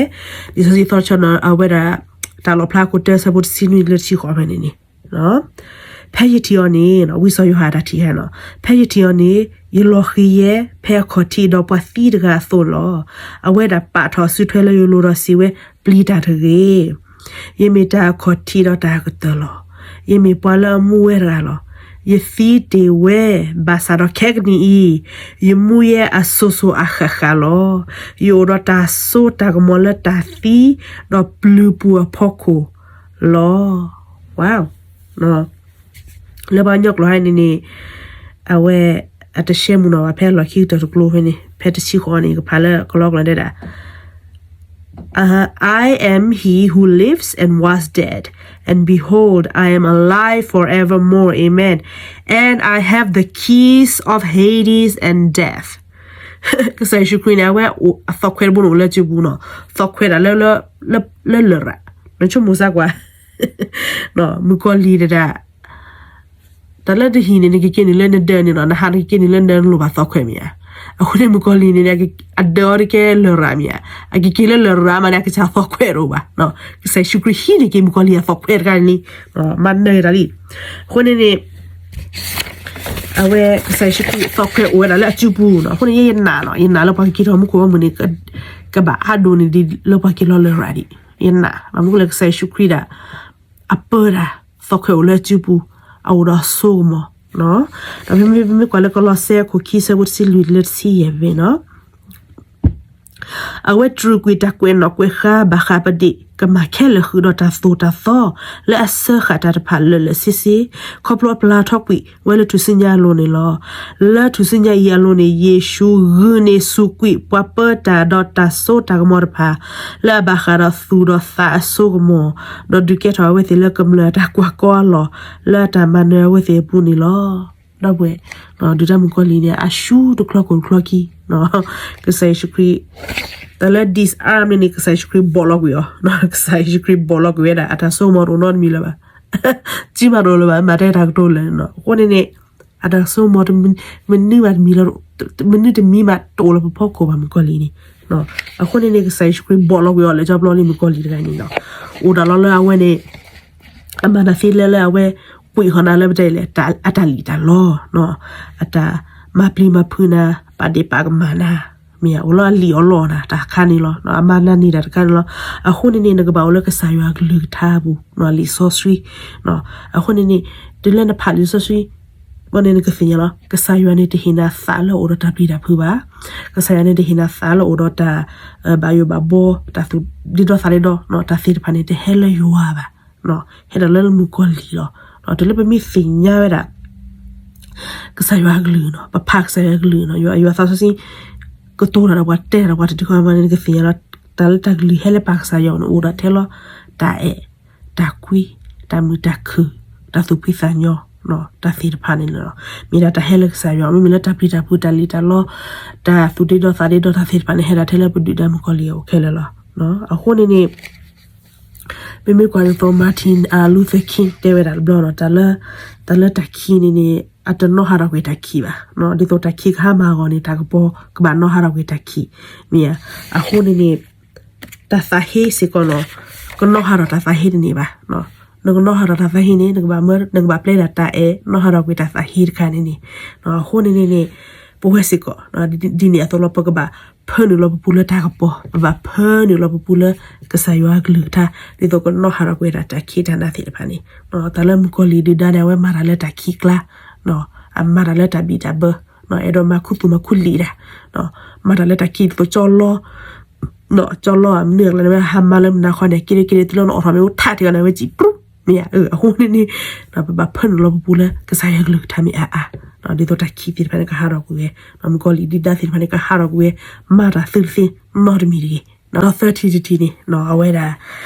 လံာ်စီဆှံသီတဆၢနီၤ အဝဲဒၣ် တၢ်လီၣ်ဖျါခိၣ်တၢဆၢဖိတဆံနွံလၢတဆံဃိးဖဲန့ၣ်န့ၣ် ဖဲယထံၣ်အီၤန့ၣ်, ဝံစီၤယိၤဟၣ်အတၢ်ထံၣ်ဧါနီၤ, ဖဲယထံၣ်အီၤန့ၣ် ယလီၤဃံၤယဲ ဖဲအခီၣ်ထံးဒီးပှၤသံတဂၤအသိးလီၤ. အဝဲဒၣ်ပာ်ထီၣ်အစုထွဲလၢယလိၤဒီးစံးဝဲ, ပျံၤတၢ်တဂ့ၤ. ယမ့ၢ်တၢ်အခီၣ်ထံးဒီးတၢ်အကတၢၢ်လီၤ. ယမ့ၢ်ပှၤလၢအမူဝဲတဂၤလီၤ. ယသံတ့ၢ်ဝဲ, ဘၣ်ဆၣ်ဒီးခဲကနံၣ်အံၤ, ယမူယဲအစိၤစိၤအဃၣ်ဃၣ်လီၤ. ယအိၣ်ဒီးတၢ်စိတၢ်ကမီၤလၢတၢ်သံ, ဒီးပျုၤပူၤအဖီခိၣ်လီၤ. လၢပှၤကညီကျိာ်ဟဲန့ၣ်န့ၣ်, အဝဲအတရှဲမုၢ်နီၢ်ဘၣ် ဖဲအလီၢ်ခံကတၢၢ်တကျိၤဖဲန့ၣ်, ဖဲတဆံဃိးန့ၣ် ကဖးလၢကလီကလီတဲဒၣ်, I am he who lives and was dead, and behold, I am alive forevermore. Amen. And I have the keys of Hades and death. ကစၢ်ယ့ၣ်ၡူးခရံာ်န့ၣ် အဝဲအသီၣ်ခွဲးတဘိန့ၣ်အိၣ်လၢစုပူၤနီၤ, သီၣ်ခွဲးဒၣ်လၢ လၢလရာ်, နဆိကမိၣ်စၢ်ကွၢ် မုၣ်ကီၤလံၢ်တဒၣ် တၢ်လၢတဟံၣ်န့ၣ် နကက့ၤနုာ်လၢနဒၢးန့ၣ်နီၤ, နဟးနကက့ၤနုာ်လၢနဒၢးနလိၣ်ဘၣ်သီၣ်ခွဲးမ့ၢ်ဧါ. အဃိန့ၣ်မုၣ်ကီၤလံၢ်န့ၣ် အဒၢးအီၤတကဲလရာ်မ့ၢ်ဧါ, အကက့ၤလၢလရာ်မးန့ၣ် အကစၢ်သီၣ်ခွဲးတအိၣ်ဘၣ်. ကစၢ်ယ့ၣ်ၡူးခရံာ်ဟံးန့ၢ်က့ၤမုၣ်ကီၤလံၢ်အသီၣ်ခွဲးတခါန့ၣ်လံ, မၤနၢၤတၢ်လံ. အဃိန့ၣ်န့ၣ် အဝဲကစၢ်ယ့ၣ်ၡူးခရံာ်သီၣ်ခွဲးအိၣ်ဝဲဒၣ်လၢအစုပူၤနီၤ. အဃိန့ၣ်ယဲယနာ်နီၤ, ယနာ်လၢပှၤကက့ၤထီၣ်မူခိၣ်ဝဲမုၢ်န့ၣ် ကဘၣ်အါဒိၣ်န့ၢ်ဒံးလၢပှၤက့ၤလီၤလရာ်ဒံး. ယနာ်, ဘၣ်မနုၤလဲၣ် ကစၢ်ယ့ၣ်ၡူးခရံာ်ဒၣ် အပၢတၢ်သီၣ်ခွဲးအိၣ်လၢအစုပူၤ, အအိၣ်ဒီးအစိကမီၤ. ဒီးပမ့ၢ်ကွၢ်လၢကလီးစဲအခိၣ်ခံဆၢဖိတဆံလွံၢ်လၢတဆံယဲၢ်ဖဲနီၤ, အဝဲတြူာ်ကွံာ်တၢ်ကွဲးနီၣ်ကွဲးဃါဘၣ်ဃးပဒ့ၣ် ကမၤခဲလၢာ်ဃုာ်ဒီးတၢ်သိၣ်တၢ်သီ လၢအစၢဃာ်တၢ်တဖၣ်လၢာ်လၢာ်ဆ့ဆ့, ခီဖျိအပျၢ်ထီၣ်ကွံာ်ဝဲလၢထူၣ်စုညါအလိၤန့ၣ်လီၤ. လၢထူၣ်စုညါအံၤအလိၤန့ၣ် ယ့ၣ်ၡူးဂုာ်န့ၢ်ဆူၣ်ကွံာ်ပှၤပၢတၢ်ဒီးတၢ်စိတၢ်ကမီၤတဖၣ် လၢအဘၣ်ဃးဒီးသူၣ်ဒီးသးအစိကမီၤ, ဒီးဒုးကဲထီၣ်အဝဲသ့ၣ်လၢကမျၢၢ်အတၢ်ကွၢ်ကီအလီၢ် လၢအတၢ်မၤနၢၤအဝဲသ့ၣ်အပူၤန့ၣ်လီၤ. ဒီပုၢ်ဝဲၢ်, ဒုၣ်ဒါမုၣ်ကီၤလံၢ်န့ၣ် အရှူတချီခိၣ်တချီခံ, ကစၢ်ယ့ၣ်ၡူးခရံာ်, တၢ်လၢ disarm န့ၣ်န့ၣ် ကစၢ်ယ့ၣ်ၡူးခရံာ်ဘီၣ်လီၤကွံာ်အီၤ, ကစၢ်ယ့ၣ်ၡူးခရံာ်ဘီၣ်လီၤကွံာ်ဝဲဒၣ် အတၢ်စိကမီၤတအိၣ်နီတမံၤလၢၤဘၣ်, စုမၤတအိၣ်လၢၤဘၣ် မၤတဲတၢ်ကတိၤလၢာ်န့ၣ်နီၤ. အဃိန့ၣ်န့ၣ် အတၢ်စိကမီၤ မနုၤဘၣ်တမံၤလၢ, မနုၤတမံၤမးတအိၣ်လၢပဖီခိၣ်ဘၣ်မုၣ်ကီၤလံၢ်န့ၣ်. အဃိန့ၣ်န့ၣ် ကစၢ်ယ့ၣ်ၡူးခရံာ်ဘီၣ်လီၤကွံာ်အီၤလၢကၠီပျီလံမုၣ်ကီၤလံၢ်တဂၤန့ၣ်လီၤ. အိၣ်ဒၣ်လီၤလၢအဝဲန့ၣ် အမၤတၢ်သ့လၢလၢအဝဲ ကွံာ်ဃီၤနၤလၢပတဲလဲၣ် အတၢ်လံၣ်တၢ်လီ, အတၢ်မၤပျံၤမၤဖုးနၤ ပာ်ဒ့ၣ်ပာ်ကမၣ်နၤ, မ့ၢ်ဧါ, အိၣ်လၢအလံၣ်အီၣ်လီအီၣ်နၤတၢ်တခါန့ၣ်လီၤ, အမၤနၢၤန့ၢ်တၢ်တခါန့ၣ်လီၤ. အဃိန့ၣ်န့ၣ် နကဘၣ်အိၣ်လၢကစၢ်ယွၤအကလုၢ်ကထါအပူၤ, လံာ်စီဆှံ, အဃိန့ၣ်န့ၣ် တုၤလၢနဖးလံာ်စီဆှံ ဘၣ်န့ၣ်နကသ့ၣ်ညါလီၤ, ကစၢ်ယွၤန့ၣ်တဟ့ၣ်နၤသးလၢအအိၣ်ဒီးတၢ်ပျံၤတၢ်ဖုးဘၣ်. ကစၢ်ယွၤန့ၣ်တဟ့ၣ်နၤသးလၢအအိၣ်ဒီးတၢ် ဘၣ်ယိၣ်ဘၣ်ဘီ, တၢ်သူၣ်ဒ့ဒီသးဒ့ဒီ, တၢ်သ့ၣ်တဖၣ်န့ၣ် တဟဲလၢယွၤဘၣ်, ဟဲဒီးလၢမုၣ်ကီၤလံၢ်လီၤ. တုၤလၢပမ့ၢ်သ့ၣ်ညါဝဲဒၣ် ကစၢ်ယွၤအကလုၢ်နီၤ, ပဖးကစၢ်ယွၤအကလုၢ်နီၤ, ယွၤသးစီဆှံ ကတိၤတၢ်ဒီးပှၤ တဲတၢ်ဒီးပှၤတဒုခီမးန့ၣ် နကသ့ၣ်ညါလီၤ, တၢ်လၢတၢ်ကလုၢ်ဟဲလၢပၢ်ကစၢ်ယွၤန့ၣ် အိၣ်ဒီးထဲလီၤ တၢ်အဲၣ်, တၢ်ကွံ, တၢ်မုာ်တၢ်ခုၣ်, တၢ်သူၣ်ဖှံသးညီ, တၢ်သ့ၣ်တဖၣ်န့ၣ်လီၤ. မ့ၢ်ဒၣ်တၢ်ဟဲလၢကစၢ်ယွၤ, မ့မ့ၢ်လၢတၢ်ပျံၤတၢ်ဖုး တၢ်လံၣ်တၢ်လီ, တၢ်သူၣ်ဒ့ဒီသးဒ့ဒီ တၢ်သ့ၣ်တဖၣ်န့ၣ် ဟဲဒၣ်ထဲလၢပဒုၣ်ဒါမုၣ်ကီၤလံၢ်အအိၣ်ခဲလၢာ်လီၤ. အဃိန့ၣ်န့ၣ် မ့မ့ၢ်ကွၢ်ဒ်သိး Martin Luther King တဲဝဲဒၣ်တဘျီနီၤ, တၢ်လၢ တၢ်လၢတၢ်ခံးန့ၣ်န့ၣ် အတနီၣ်ဟးထီၣ်ကွံာ်တၢ်ခံးဘၣ်. ဒ်သိးတၢ်ခံးကဟါမၢ်အဂီၢ်န့ၣ် တၢ်ကပီၤကဘၣ်နီၣ်ဟးထီၣ်ကွံာ်တၢ်ခံး, မ့ၢ်ဧါ. အဃိန့ၣ်န့ၣ် တၢ်သးဟ့စ့ၢ်ကီးနီၤ, ကနီၣ်ဟးထီၣ်တၢ်သးဟ့တန့ၢ်ဘၣ်. နကနီၣ်ဟးထီၣ်တၢ်သးဟ့န့ၣ် နကဘၣ်မၢ နကဘၣ်ပျဲဒၣ်တၢ်အဲၣ် နီၣ်ဟးထီၣ်ကွံာ်တၢ်သးဟ့တခါန့ၣ်န့ၣ်, အဃိန့ၣ်န့ၣ်န့ၣ် ပဝဲစ့ၢ်ကီး ဒ်န့ၣ်အသိးလီၤ ပကဘၣ်ဖၢနုာ်လီၤပပူၤလၢတၢ်ကပီၤ, ပဘၣ်ဖၢနုာ်လီၤပပူၤလၢကစၢ်ယွၤအကလုၢ်ကထါ, ဒ်သိးကနီၣ်ဟးထီၣ်ကွံာ်ဒၣ်တၢ်ခံးတၢ်နါသ့ၣ်တဖၣ်န့ၣ်, တၢ်လၢမုၣ်ကီၤလံၢ်ဒုၣ်ဒါန့ၣ် အဝဲမၤတၢ်လၢတၢ်ခံးကျါ, အမၤတၢ်လၢတၢ်ဘံၣ်တၢ်ဘၢ, အဲၣ်ဒိးမၤခူသူၣ်မၤခူလံာ်ဒၣ်, မၤတၢ်လၢတၢ်ခံးဒ်သိးကၠီလီ ကၠီလီမနုၤအကျါန့ၣ် ဝဲဟးမၤလၢမနၤခီန့ၣ် က့ၤဒၣ်က့ၤဒၣ်တုၤလၢနအိးထီၣ်မ့ၢ်အိၣ်ထးတ့ၢ်အီၤန့ၣ် အဝဲစံးပြူ, မ့ၢ်ဧါ. အဃိန့ၣ်န့ၣ် ပဘၣ်ဖၢနုာ်လီၤပပူၤလၢကစၢ်ယွၤအကလုၢ်ကထါမ့ၢ်အါအါ, ဒ်သိးတၢ်ခံးသ့ၣ်တဖၣ်န့ၣ် ကဟးထီၣ်ကွံာ်ဝဲ, မုၣ်ကီၤလံၢ်ဒုၣ်ဒါသ့ၣ်တဖၣ်န့ၣ် ကဟးထီၣ်ကွံာ်ဝဲ, မၤတၢ်သုတသ့နီတမံၤတဂ့ၤ. ဒီးသၢထံၣ်တထံၣ်န့ၣ် အဝဲဒၣ်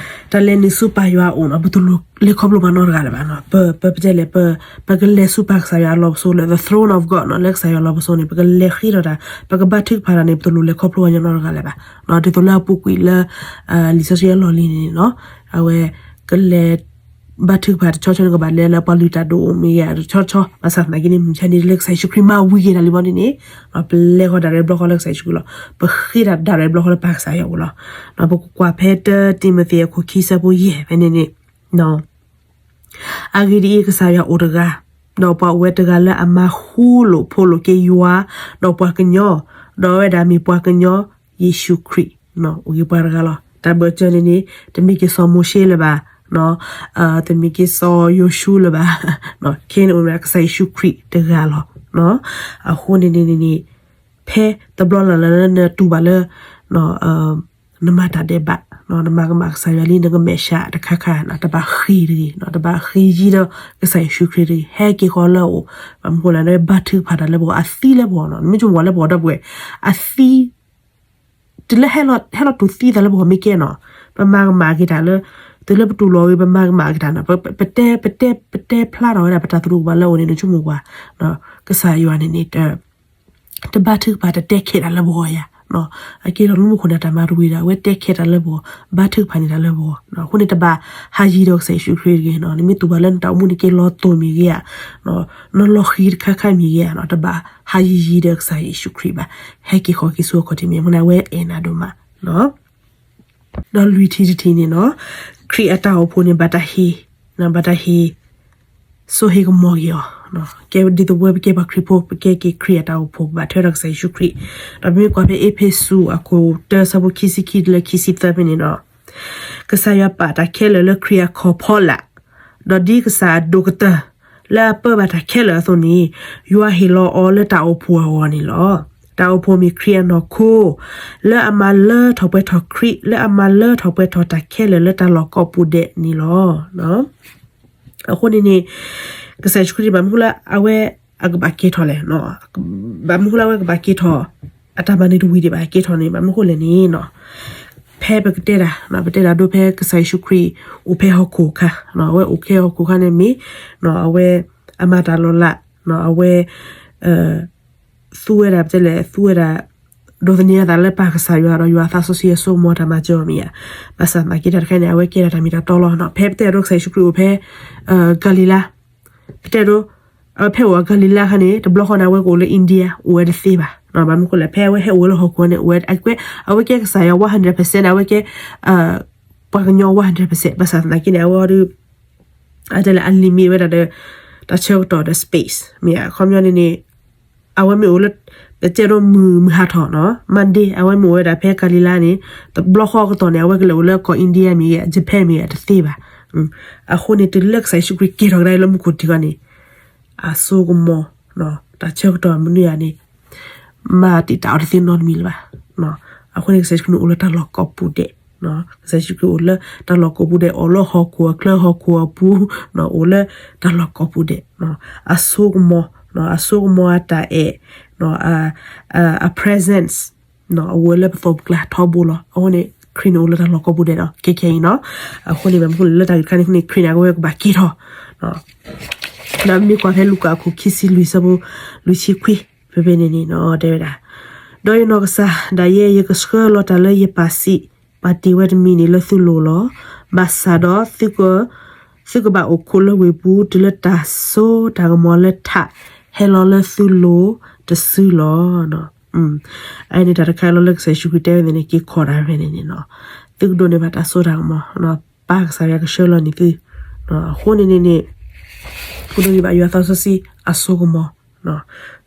တၢ်လဲၤနုာ်ဆူပၢ်ယွၤအအိၣ်နီၤ ပတလိၣ်လဲၤခီဖျိဘၣ်နီတဂၤလၢၤဘၣ်. ပ ပတဲလဲၣ် ပ ပကလဲၤဆူပၢ်ကစၢ်ယွၤအလီၢ်ပစိာ်လၢ the throne of God နီၤ လၢကစၢ်ယွၤအလီၢ်ပစိာ်န့ၣ် ပကလဲၤဃ့ထီၣ်တၢ် ပကဘါထုကဖၣ်တၢ်န့ၣ် ပတလိၣ်လဲၤခီဖျိဘၣ်ညီနီတဂၤလၢၤဘၣ်. ဒ်သိးလၢအပူၤကွံာ်လၢ လံာ်စီဆှံအလီၢ်လံၤန့ၣ်နီၤ အဝဲ ကလဲၤ ဘါထုကဖၣ်တဆီဆီန့ၣ် ကဘၣ်လဲၤလၢပှၤလုၢ်တၢ်ဒိၣ်အိၣ်မ့ၢ်ဂ့ၤ တဆီဆီ ဘၣ်ဆၣ်သနာ်က့န့ၣ် မုၢ်ဆါန့ၣ်လၢကစၢ်ယ့ၣ်ၡူးခရံာ်မၤဝံၤက့ၤတၢ်လံဘီန့ၣ်န့ၣ် ပလဲၤဃီၤဒၣ်ရဲၣ်ဘျီဃီလၢကစၢ်ယ့ၣ်ၡူးခရံာ်လီၤ. ပဃ့တၢ်ဒၣ်ရဲၣ်ဘျီဃီလၢပၢ်ကစၢ်ယွၤအအိၣ်လီၤ. ပကကွၢ်ဖဲ တၢ တံၤမသ့း အခိၣ်ခံဆၢဖိယဲၢ်ဖဲန့ၣ်န့ၣ် အဂ့ၢ်ဒ်အံၤ, ကစၢ်ယွၤအိၣ်တဂၤ, ဒီးပှၤအိၣ်ဝဲတဂၤလၢအမၤဃူလိာ်ဖိးလိာ်က့ၤယွၤ, ဒီးပှၤကညီ, ဒီးအဝဲဒၣ်မ့ၢ်ပှၤကညီ ယ့ၣ်ၡူးခရံာ်, အိၣ်က့ၤပှၤတဂၤလီၤ. တၢ်ဘၢၣ်စၢၤန့ၣ်န့ၣ် တမ့ၢ်က့ၤစီၤမိၤၡ့လၢၤဘၣ်, တမ့ၢ်က့ၤစီၤယိၤၡူလၢၤဘၣ်, ခဲန့ၣ်အိၣ်မ့ၢ်ကစၢ်ယ့ၣ်ၡူးခရံာ်တဂၤလီၤ. အဃိန့ၣ်န့ၣ်န့ၣ် ဖဲတဘျီလၢ်လၢ်လၢနတူၢ်ဘၣ်လၢ နမၤတၢ်ဒဲးဘး, နမၤကမၣ်ကစၢ်ယွၤလံ နကမဲာ်ဆှးတခါခါ တဘၣ်ဃ့ၢ်တဂ့ၤ, တဘၣ်ဃ့ၢ်ယံၤဒီးကစၢ်ယ့ၣ်ၡူးခရံာ်တဂ့ၤ, ဟဲက့ၤဃီလၢအအိၣ်, ဘၣ်မနုၤဃိလဲၣ် ဘါထုကဖၣ်တၢ်လၢပဂီၢ်, အသံလၢပဂီၢ်နီၤ, နမ့ၢ်ဆိကမိၣ်လၢပဂီၢ်ဒီပုၢ်ဝဲၢ်, အသံ တုၤလၢဟဲလီၤတူၢ်သံသးလၢပဂီၢ်မ့ၢ်ကဲနီၤ, ပမၤကမၣ်က့ၤတၢ်လၢ တုၤလၢပတူၢ်လိာ်ဂ့ၤ ပမၤကမၣ်က့ၤတၢ်နီၤ, ပတဲ ပတဲ ပတဲဖျါထီၣ်ဝဲဒၣ် ပတၢ်သရူးကမၣ်လၢအအိၣ်န့ၣ် နဆိကမိၣ်ကွၢ်, ကစၢ်ယွၤန့ၣ်န့ၣ် တဘါထုကဖၣ် တတဲခဲးတၢ်လၢပဂီၢ်ယၤ, အကဲထီၣ်လၢမူခိၣ်န့ၣ် တၢ်မၤတဝံၤဒီး အဝဲတဲခဲးတၢ်လၢပဂီၢ်, ဘါထုကဖၣ်န့ၢ်တၢ်လၢပဂီၢ်, အဃိန့ၣ် တဘၣ်ဟးယံၤဒီးကစၢ်ယ့ၣ်ၡူးခရံာ်တဂ့ၤနီၤ, နမ့ၢ်တူၢ်ဘၣ်လၢနတၢ်အိၣ်မူန့ၣ် က့ၤလီၤတိၢ်မ့ၢ်ဂ့ၤဧါ, နလီၤဃံၤတခါခါမ့ၢ်ဂ့ၤဧါ, တဘၣ်ဟးယံၤယံၤဒီးကစၢ်ယ့ၣ်ၡူးခရံာ်ဘၣ်, ဟဲက့ၤဃီၤက့ၤဆူအခီၣ်ထံးမ့ၢ်အဃိန့ၣ် အဝဲအဲၣ်နၤဒိၣ်မး ဒီးလွံၢ်ထံၣ်တထံၣ်န့ၣ်နီၤ, ခရံာ်အတၢ်အိၣ်ဖှိၣ်န့ၣ် ဘၣ်တၢ်ဟ့ၣ်, ဘၣ်တၢ်ဟ့ၣ် စိဟ့ၣ်ကမီၤက့ၤအီၤ, ကဲဒ်သိးပဝဲပကဲပှၤခရံာ်ဖိ ပကဲက့ၤခရံာ်အတၢ်အိၣ်ဖှိၣ် ပဘၣ်ထွဲဒီးကစၢ်ယ့ၣ်ၡူးခရံာ်, ဒီးပမ့ၢ်ကွၢ်ဖဲအ့းဖ့းစူးအခိၣ်တၢ ဆၢဖိခံဆံခံတုၤလၢခံဆံသၢဖဲန့ၣ်နီၤ, ကစၢ်ယွၤပာ်တၢ်ခဲလၢာ်လၢခရံာ်အခီၣ်ဖီလာ်, ဒီးဒ်ကစၢ်အဒိၣ်ကတၢၢ် လၢအပၢဘၣ်တၢ်ခဲလၢာ်အသိးန့ၣ်, ယွၤဟ့ၣ်လီၤအီၤလၢတၢ်အိၣ်ဖှိၣ်အဂီၢ်န့ၣ်လီၤ. တၢ်အိၣ်ဖှိၣ်မ့ၢ်ခရံာ်အနီၢ်ခိ, လၢအမၤလၢထီၣ်ပှဲၤထီၣ်ခရံာ်, လၢအမၤလၢထီၣ်ပှဲၤထီၣ်တၢ်ခဲလၢာ်လၢတၢ်လီၢ်ကိးပူၤဒဲးန့ၣ်လီၤ. အဃိန့ၣ်န့ၣ် ကစၢ်ယ့ၣ်ၡူးခရံာ် ဘၣ်မနုၤဃိလၢအဝဲအကဘၣ်ကဲထီၣ်လဲၣ်, ဘၣ်မနုၤဃိလၢအဝဲကဘၣ်ကဲထီၣ်, အတၢ်မၤန့ၣ်တဝံၤဒံးဘၣ် ကဲထီၣ်န့ၣ် ဘၣ်မနုၤဃိလဲၣ်န့ၣ်, ဖဲပကတဲဒၣ်, ပတဲဒၣ်ဒိဖဲကစၢ်ယ့ၣ်ၡူးခရံာ် အိၣ်ဖဲဟီၣ်ခိၣ်အခါ, အဝဲအိၣ်ဖဲဟီၣ်ခိၣ်အခါန့ၣ်မ့ၢ်, အဝဲအမၤတၢ်လီၤလး, အဝဲ သူဝဲဒၣ်ပတဲလဲၣ် သူဝဲဒၣ် ဒိးသန့ၤအသးလၢပၢ်ကစၢ်ယွၤဒီးယွၤအသးစီဆှံအစိကမီၤတၢ်မၤစၢၤအီၤမ့ၢ်ဧါ, ဘၣ်ဆၣ်သနာ်က့တၢ်တခါန့ၣ် အဝဲကဲထီၣ်တၢ်မ့ၢ်တၢ်တီလီၤ. ဖဲပတဲဒိကစၢ်ယ့ၣ်ၡူးခရံာ်အိၣ်ဖဲ ကၤလံၤလါ, ပတဲဒိ အဝဲဖဲအိၣ်အကၤလံၤလါခါန့ၣ် တဘျီဃီန့ၣ် အဝဲကအိၣ်လၢ India အိၣ်ဝဲတသ့ဘၣ်, ဘၣ်မနုၤဃိလဲၣ် ဖဲအဝဲဟဲအိၣ်ဝဲလၢဟီၣ်ခိၣ်န့ၣ် အဝဲကဲကစၢ်ယွၤ one hundred percent န့ၣ် အဝဲကဲ ပှၤကညီ one hundred percent ဘၣ်ဆၣ်သနာ်က့န့ၣ် အဝဲဒီး အတဲလဲၣ် အ limit ဝဲဒၣ်ဒီး တၢ်ဆၢကတီၢ်ဒီး space မ့ၢ်ဧါ, အခီပညီန့ၣ်န့ၣ် အဝဲမ့ၢ်အိၣ်လၢ ပတဲဒိမုၢ်မုၢ်ဟးထီၣ်နီၤ Monday အဝဲမ့ၢ်အိၣ်ဝဲဒၣ်ဖဲကၤလံၤလါန့ၣ် တဘျီဃီအကတီၢ်န့ၣ် အဝဲကလဲၤအိၣ်လၢကီၢ် India မ့ၢ်ဂ့ၤ Japan မ့ၢ်ဂ့ၤ တသ့ဘၣ်. အဃိန့ၣ် တုၤလၢကစၢ်ယ့ၣ်ၡူးခရံာ်က့ၤထီၣ်ကဒါလၢမူခိၣ်ထံးခီန့ၣ် အစိကမီၤ, တၢ်ဆၢကတီၢ်မနုၤဧါန့ၣ် မၤတံာ်တာ်အီၤတသ့နီတမံၤလၢၤဘၣ်. အဃိန့ၣ် ကစၢ်ယ့ၣ်ၡူးခရံာ်န့ၣ်အိၣ်လၢတၢ်လီၢ်ကိးပူၤဒဲး, ကစၢ်ယ့ၣ်ၡူးခရံာ်အိၣ်လၢတၢ်လီၢ်ကိးပူၤဒဲး, အိၣ်လၢဟီၣ်ခိၣ်အချၢဟီၣ်ခိၣ်အပူၤ, အိၣ်လၢတၢ်လီၢ်ကိးပူၤဒဲး, အစိကမီၤ, အစိကမီၤအတၢ်အဲၣ်, အ presence အဝဲလၢပသိးပကျါထီဘိလီၤ. အဃိန့ၣ် ခရံာ်န့ၣ်အိၣ်လၢတၢ်လီၢ်ကိးပူၤဒဲးဒီး ခဲခဲအံၤနီၤ. အဃိန့ၣ် ဘၣ်မနုၤဃိလၢတၢ်ဂ့ၢ်တခါန့ၣ်အဃိန့ၣ် ခရံာ်န့ၣ် အဝဲကဘၣ်က့ၤထီၣ်, ဒီးမ့ၢ်ကွၢ်ဖဲလူၤကၣ်အခိၣ်ခံဆံလွံၢ်ဆၢဖိ လွံၢ်ဆံခွံ ဖဲဖဲန့ၣ်န့ၣ်နီၤ တဲဝဲဒၣ်, ဒီးယနီၢ်ကစၢ်ဒၣ်ယဲ ယကဆှၢလီၤတၢ်လၢယပာ်စံး ပာ်တ့ၢ်ဝဲတမံၤန့ၣ်လၢသုလိၤလီၤ. ဘၣ်ဆၣ်ဒီး သုကဘၣ်အိၣ်ခိးလၢဝ့ၢ်ပူၤ တုၤလၢတၢ်စိတၢ်ကမီၤလၢထးဟဲလီၤလၢသုလိၤတစုလီၤ. အန့ၣ်တၢ်တခါလီၤလၢကစၢ်ယ့ၣ်ၡူးခရံာ်တဲဝဲန့ၣ် က့ၤခိးတၢ်ဖဲန့ၣ်န့ၣ်နီၤ, သုကဒိးန့ၢ်ဘၣ်တၢ်စိတၢ်ကမီၤ, ပၢ်ကစၢ်ယွၤကဆှၢလီၤန့ၢ်သု, အဃိန့ၣ်န့ၣ်န့ၣ် ပဒိးန့ၢ်ဘၣ်ယွၤသးစီဆှံအစိကမီၤ,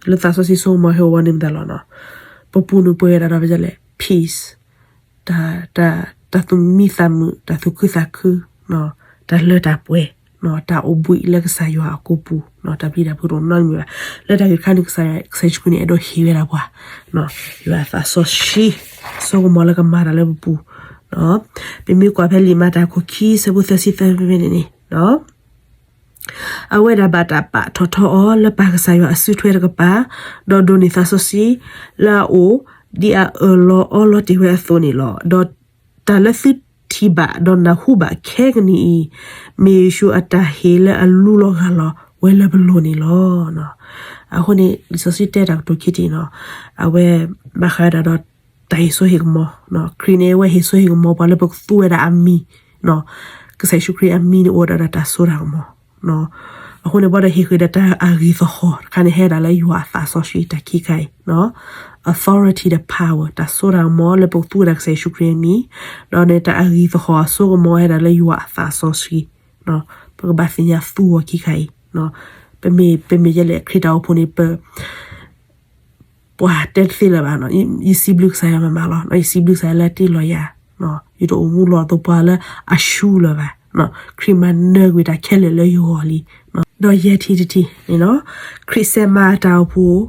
လၢသးစီဆှံစိကမီၤဟဲအိၣ်ဝဲန့ၣ်မတၤလီၤနီၤ, ပပူၤန့ၣ်ပှဲၤဝဲဒၣ်ဒီးပလဲၣ် peace တၢ်သူၣ်မံသးမုာ် တၢ်သူၣ်ခုသးခု, တၢ်လၢတၢ်ပှဲၤ, တၢ်အိၣ်ဘှံးလၢကစၢ်ယွၤအကိာ်ပူၤ, တၢ်ပျံၤတၢ်ဖုးတအိၣ်နီတမံၤဘၣ်. လၢတၢ်ဂ့ၢ်တခါန့ၣ် ကစၢ်ယ့ၣ်ၡူးခရံာ်န့ၣ် အဲၣ်ဒိးဟ့ၣ်ဝဲဒၣ်ပှၤ ယွၤသးစီဆှံ စိကမီၤလၢကမၤတၢ်လၢပပူၤ, ပမ့ၢ်ကွၢ်ဖဲလံာ်မၤတၢ်အခိၣ်ခံ ဆၢဖိသၢဆံသၢဖဲန့ၣ်န့ၣ် အဝဲဒၣ်ဘၣ်တၢ်ပာ်ထီၣ်ထီအီၤလၢပၢ်ကစၢ်ယွၤအစုထွဲတကပၤ, ဒီးဒိးန့ၢ်သးစီဆှံလၢအအိၣ် ဒ်အအၢၣ်လီၤအီလီၤတ့ၢ်ဝဲအသိးန့ၣ်လီၤ. ဒီးတၢ်လၢသုထံၣ်ဘၣ်ဒီးနၢ်ဟူဘၣ်ခဲကနံၣ်အံၤ, မ့ၢ်ယ့ၣ်ၡူးအတၢ်ဟ့ၣ်လၢအလူလီၤဂၢ်လီၤဝဲလၢပလိၤန့ၣ်လီၤ. အဃိန့ၣ် လံာ်စီဆှံတဲတၢ်ကတိၤခံထံၣ်နီၤ, အဝဲဘၣ်ဃးဝဲဒၣ်ဒီး တၢ်ဟ့ၣ်စိဟ့ၣ်ကမီၤ, ခရံာ်န့ၣ် အဝဲဟ့ၣ်စိဟ့ၣ်ကမီၤပှၤလၢပကသူဝဲဒၣ်အမံၤ, ကစၢ်ယ့ၣ်ၡူးခရံာ်အမံၤန့ၣ်အိၣ်ဒီးတၢ်စိတၢ်ကမီၤ, အဃိန့ၣ် ဘၣ်ဒီးဟ့ၣ်ဃုာ်ဒီးတၢ်အဂံၢ်သဟီၣ်တခါန့ၣ် ဟဲဒၣ်လၢယွၤအသးစီဆှံတၢ်ခံခါအံၤ, authority ဒီး power တၢ်စိတၢ်ကမီၤလၢပကသူဝဲဒၣ်ကစၢ်ယ့ၣ်ၡူးခရံာ်အမံၤ, ဒီးန့ၣ်တၢ်အဂံၢ်သဟီၣ်အစိကမီၤဟဲဒၣ်လၢယွၤအသးစီဆှံ, ပကဘၣ်သ့ၣ်ညါသူအီၤခံခါအံၤ, ပမ့ၢ် ပမ့ၢ်ယဲလဲၣ်ခရံာ်တၢ်အိၣ်ဖှိၣ်န့ၣ် ပ ပှၤတဲတသ့လၢၤဘၣ်နီၤ, ယစံးဘျုးကစၢ်ယွၤမးမးလီၤ, ယစံးဘျုးကစၢ်ယွၤလၢအတ့လီၤယၤ, ယတအိၣ်မူလီၤအသိးပှၤလၢအဆူလၢၤဘၣ်, ခရံာ်မၤနၢၤကွံာ်တၢ်ခဲလၢာ်လၢယဂီၢ်လံ, ဒီးယဲၢ်ထံၣ်တထံၣ်န့ၣ်နီၤ, ခရံာ်စဲးမၤအတၢ်အိၣ်ဖှိၣ်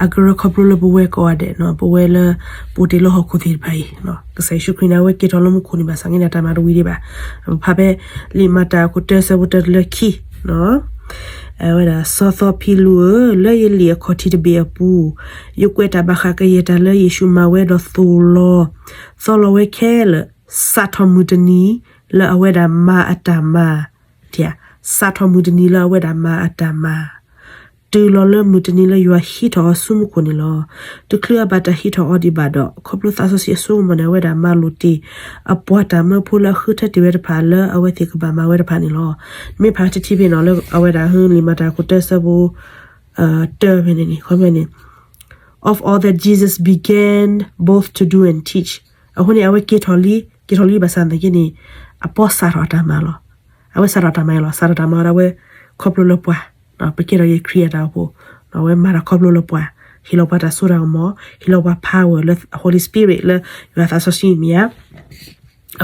အကရၢခီဖျိလၢပဝဲကိးဂၤဒဲးနီၤ, ပဝဲလၢ ပအိၣ်တ့ၢ်လၢဟီၣ်ခိၣ်သ့ၣ်တဖၣ်အံၤ, ကစၢ်ယ့ၣ်ၡူးခရံာ်န့ၣ် အဝဲက့ၤထီၣ်လၢမူခိၣ်န့ၣ် ဘၣ်ဆၣ်န့ၣ် တၢ်မၤတဝံၤဒံးဘၣ်, ပဖးဖဲ လံာ်မၤတၢ်အခိၣ်တၢ ဆၢဖိတၢတုၤလၢခံ အဝဲဒၣ် စီၤသီဖံလူးဧၢ, လၢယလံာ်အခီၣ်ထံးတဘ့ၣ်အပူၤ, ယကွဲးတၢ်ဘၣ်ဃးကယဲၢ်တၢ်လၢယ့ၣ်ၡူးမၤဝဲဒီးသိၣ်လီၤ, သီလီၤဝဲခဲလၢာ်, စးထီၣ်မုၢ်တနံၤလၢအဝဲဒၣ်မၤအတၢ်မၤ, စးထီၣ်မုၢ်တနံၤလၢအဝဲဒၣ်မၤအတၢ်မၤ, တုၤလီၤလၢမုၢ်တနံၤလၢယွၤဟံးထီၣ်အီၤဆူမူခိၣ်န့ၣ်လီၤ. တချုးအဘၣ်တၢ်ဟံးထီၣ်အီၤဒံးဘၣ်ဒီး ခီဖျိသးစီဆှံအစိကမီၤန့ၣ် အဝဲဒၣ်မၤလိာ်တ့ၢ် အပှၤတၢ်မၢဖိလၢအဃုထၢတ့ၢ်ဝဲတဖၣ်လၢအဝဲသ့ၣ်ကဘၣ်မၤဝဲတဖၣ်န့ၣ်လီၤ. မ့ၢ်ဖးတထံၣ်ဖဲနီၤ လၢအဝဲဒၣ် လံာ်မၤတၢ်အခိၣ်တၢ ဆၢဖိ တၢဖဲန့ၣ်န့ၣ် ခီဖျိန့ၣ် of all that Jesus began both to do and teach. အဃိန့ၣ် အဝဲက့ၤထီၣ်လံ က့ၤထီၣ်လံဘၣ်ဆၣ်သနာ်က့န့ၣ် အပိာ်စးထီၣ်အတၢ်မၤလီၤ. အဝဲစးထီၣ်တၢ်မၤလီၤ. စးထီၣ်တၢ်မၤဝဲဒၣ်ဝဲ ခီဖျိလၢပှၤ ပကဲထီၣ်က့ၤခရံာ်အတၢ်အိၣ်ဖှိၣ်, အဝဲမၤတၢ်ခီဖျိလၢပှၤ, ဟ့ၣ်လီၤပှၤတၢ်စိတၢ်ကမီၤ, ဟ့ၣ်လီၤပှၤ power လၢ Holy Spirit လၢယွၤသးစီဆှံမ့ၢ်ဧါ.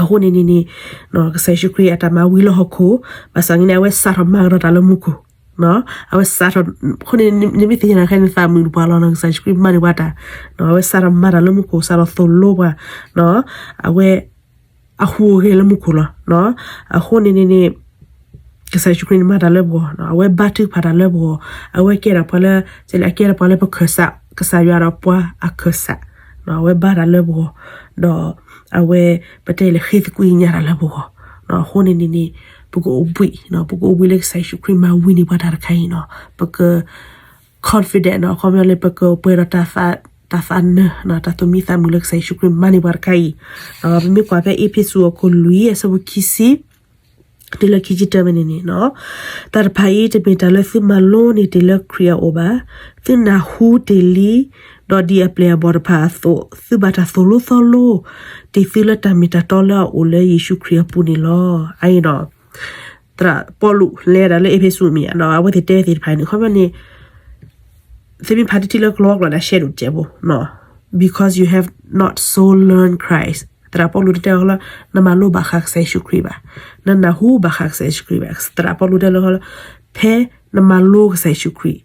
အဃိန့ၣ်န့ၣ်န့ၣ် ကစၢ်ယ့ၣ်ၡူးခရံာ်အတၢ်မၤဝံၤလၢဟီၣ်ခိၣ်, ဘၣ်ဆၣ်န့ၣ် အဝဲစးထီၣ်မၤကဒီးတၢ်လၢမူခိၣ်, အဝဲစးထီၣ် အဃိန့ၣ် နမ့ၢ်သ့ၣ်ညါနၤခဲန့ၣ် သးမုာ်နပှၤလီၤနီၤ, ကစၢ်ယ့ၣ်ၡူးခရံာ်မၤန့ၢ်ပှၤတၢ်, အဝဲစးထီၣ်မၤတၢ်လၢမူခိၣ် စးထီၣ်သိၣ်လိပှၤ, အဝဲ အဟူးအဂဲၤလၢမူခိၣ်လီၤ. အဃိန့ၣ်န့ၣ်န့ၣ် ကစၢ်ယ့ၣ်ၡူးခရံာ်န့ၣ်မၤတၢ်လၢပဂီၢ်, အဝဲဘါထုကဖၣ်တၢ်လၢပဂီၢ်, အဝဲကဲဒၣ်ပှၤလၢ ကဲဒၣ်ပှၤလၢပခၢၣ်စး, ကစၢ်ယွၤဒီးပှၤအခၢၣ်စး, အဝဲဘါတၢ်လၢပဂီၢ်, ဒီးအဝဲ ပတဲလၢဃ့သကွံာ်ညါတၢ်လၢပဂီၢ်, အဃိန့ၣ်န့ၣ်န့ၣ် ပကအိၣ်ဘှံး, ပကအိၣ်ဘှံးလၢကစၢ်ယ့ၣ်ၡူးခရံာ်မၤဝံၤန့ၢ်ပှၤတၢ်တခါအံၤနီၤ, ပက confident နီၤ, အခီပညီလၢပကပှဲၤဒီးတၢ်သးနၢၤ, တၢ်သူၣ်မံသးမုာ်လၢကစၢ်ယ့ၣ်ၡူးခရံာ်မၤန့ၢ်ပှၤတခါအံၤ, ပမ့ၢ်ကွၢ်ဖဲအ့းဖ့းစူးအခိၣ်လွံၢ် အဆၢဖိခံဆံ တုၤလၢခံဆံတၢမ့ၢ်န့ၣ်န့ၣ်နီၤ, တၢ်တဖၣ်အံၤတမ့ၢ်တၢ်လၢသုမၤလိန့ၢ်တ့ၢ်လၢခရံာ်အအိၣ်ဘၣ်, သုနၢ်ဟူတ့ၢ်လံ, ဒီးဒ်အပျဲၢ်အဘီၣ်တဖၣ်အသိး သုဘၣ်တၢ်သိၣ်လိသီလိ တ့ၢ်သုလၢတၢ်မ့ၢ်တၢ်တီလၢအအိၣ်လၢယ့ၣ်ၡူးခရံာ်အပူၤန့ၣ်လီၤ. အအံၤဒီး သရၣ်ပီလူးလဲၤဒၣ်လၢအ့းဖ့းစူးမ့ၢ်ဧါ, ဒီးအဝဲသ့ၣ်တဲသ့ၣ်တဖၣ်န့ၣ် ခီပညီန့ၣ် သုမ့ၢ်ဖးတထံၣ်လၢကလီကလီဒီး ရှဲဒိၣ်တစဲးဖိနီၤ, because you have not so learned Christ. သရၣ်ပီလူးတတဲလၢ နမၤလိဘၣ်ဃးကစၢ်ယ့ၣ်ၡူးခရံာ်ဘၣ်, နနၢ်ဟူဘၣ်ဃးကစၢ်ယ့ၣ်ၡူးခရံာ်ဘၣ်. သရၣ်ပီလူးတဲလၢ ဖဲ နမၤလိကစၢ်ယ့ၣ်ၡူးခရံာ်,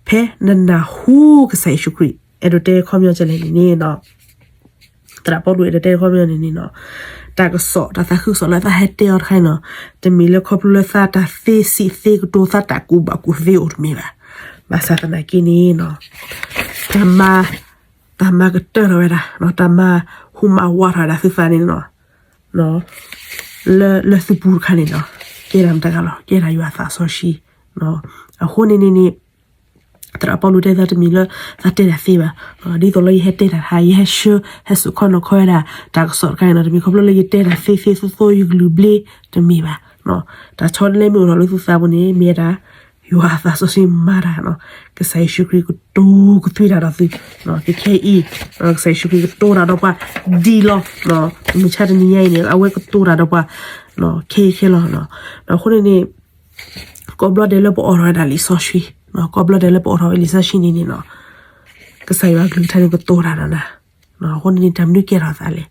ဖဲနနၢ်ဟူကစၢ်ယ့ၣ်ၡူးခရံာ်, အဲၣ်ဒိးတဲခီပညီကလဲၣ်န့ၣ်နီၤ, သရၣ်ပီလူးအဲၣ်ဒိးတဲခီပညီန့ၣ်နီၤ, တၢ်ကစီၣ် တၢ်သးခုကစီၣ်လၢသးဟဲတဲအီၤတခါအံၤနီၤ, တမ့ၢ်လၢခီဖျိလၢသးတၢ်သ့စံးသ့ကတိၤ သးတၢ်ကူၣ်ဘၣ်ကူၣ်သ့အိၣ်တမ့ၢ်ဘၣ်. ဘၣ်ဆၣ်သနာ်က့န့ၣ်နီၤ, တၢ်မၤ တၢ်မၤကတၢၢ်ထီၣ်ဝဲဒၣ်, တၢ်မၤဟူးမၤဝးထီၣ်ဝဲဒၣ်သုသးန့ၣ်နီၤ, လၢ လၢသုပူၤတခါန့ၣ်နီၤ, ကဲဒၣ်မတၤတဂၤလီၤ, ကဲဒၣ်ယွၤအသးစီဆှံ. အဃိန့ၣ်န့ၣ်န့ၣ် သရၣ်ပီလူးတဲသးတမ့ၢ်လၢ သးတဲတၢ်သ့ဘၣ်. ဒ်သိးလၢယဟဲတဲတၢ်တခါ ယဟဲဆှၢ ဟဲစိာ်ခီနီၤခီဝဲဒၣ် တၢ်ကစီၣ်တခါအံၤနီၤ, တမ့ၢ်ခီဖျိလၢယတဲတၢ်သ့သ့သိသိ ယကလုၢ်ဘျ့ တမ့ၢ်ဘၣ်. တၢ်ဆီတလဲမ့ၢ်အိၣ်ထီၣ်လၢသုသးပူၤန့ၣ် မ့ၢ်ဝဲဒၣ် ယွၤအသးစီဆှံမၤတၢ်နီၤ, ကစၢ်ယ့ၣ်ၡူးခရံာ်ကတိၤကသွံတၢ်ဒီးသု, ကခဲအံၤ ကစၢ်ယ့ၣ်ၡူးခရံာ်ကတိၤတၢ်ဒီးပှၤဒ်လီၤ. မုၢ်ဆါတနံၤညါအံၤန့ၣ် အဝဲကတိၤတၢ်ဒီးပှၤ ခဲအံၤခဲလီၤ. အဃိန့ၣ်န့ၣ် ကိးဘျီဒဲးလၢပအိးထီၣ်ဝဲဒၣ်လံာ်စီဆှံ, ကိးဘျီဒဲးလၢပအိးထီၣ်ဝဲလံာ်စီဆှံန့ၣ်န့ၣ်နီၤ, ကစၢ်ယွၤကလုၢ်ကထါန့ၣ်ကတိၤတၢ်ဒီးနၤ. အဃိန့ၣ်န့ၣ် တၢ်မနုၤကဲထီၣ်သးလဲၣ်.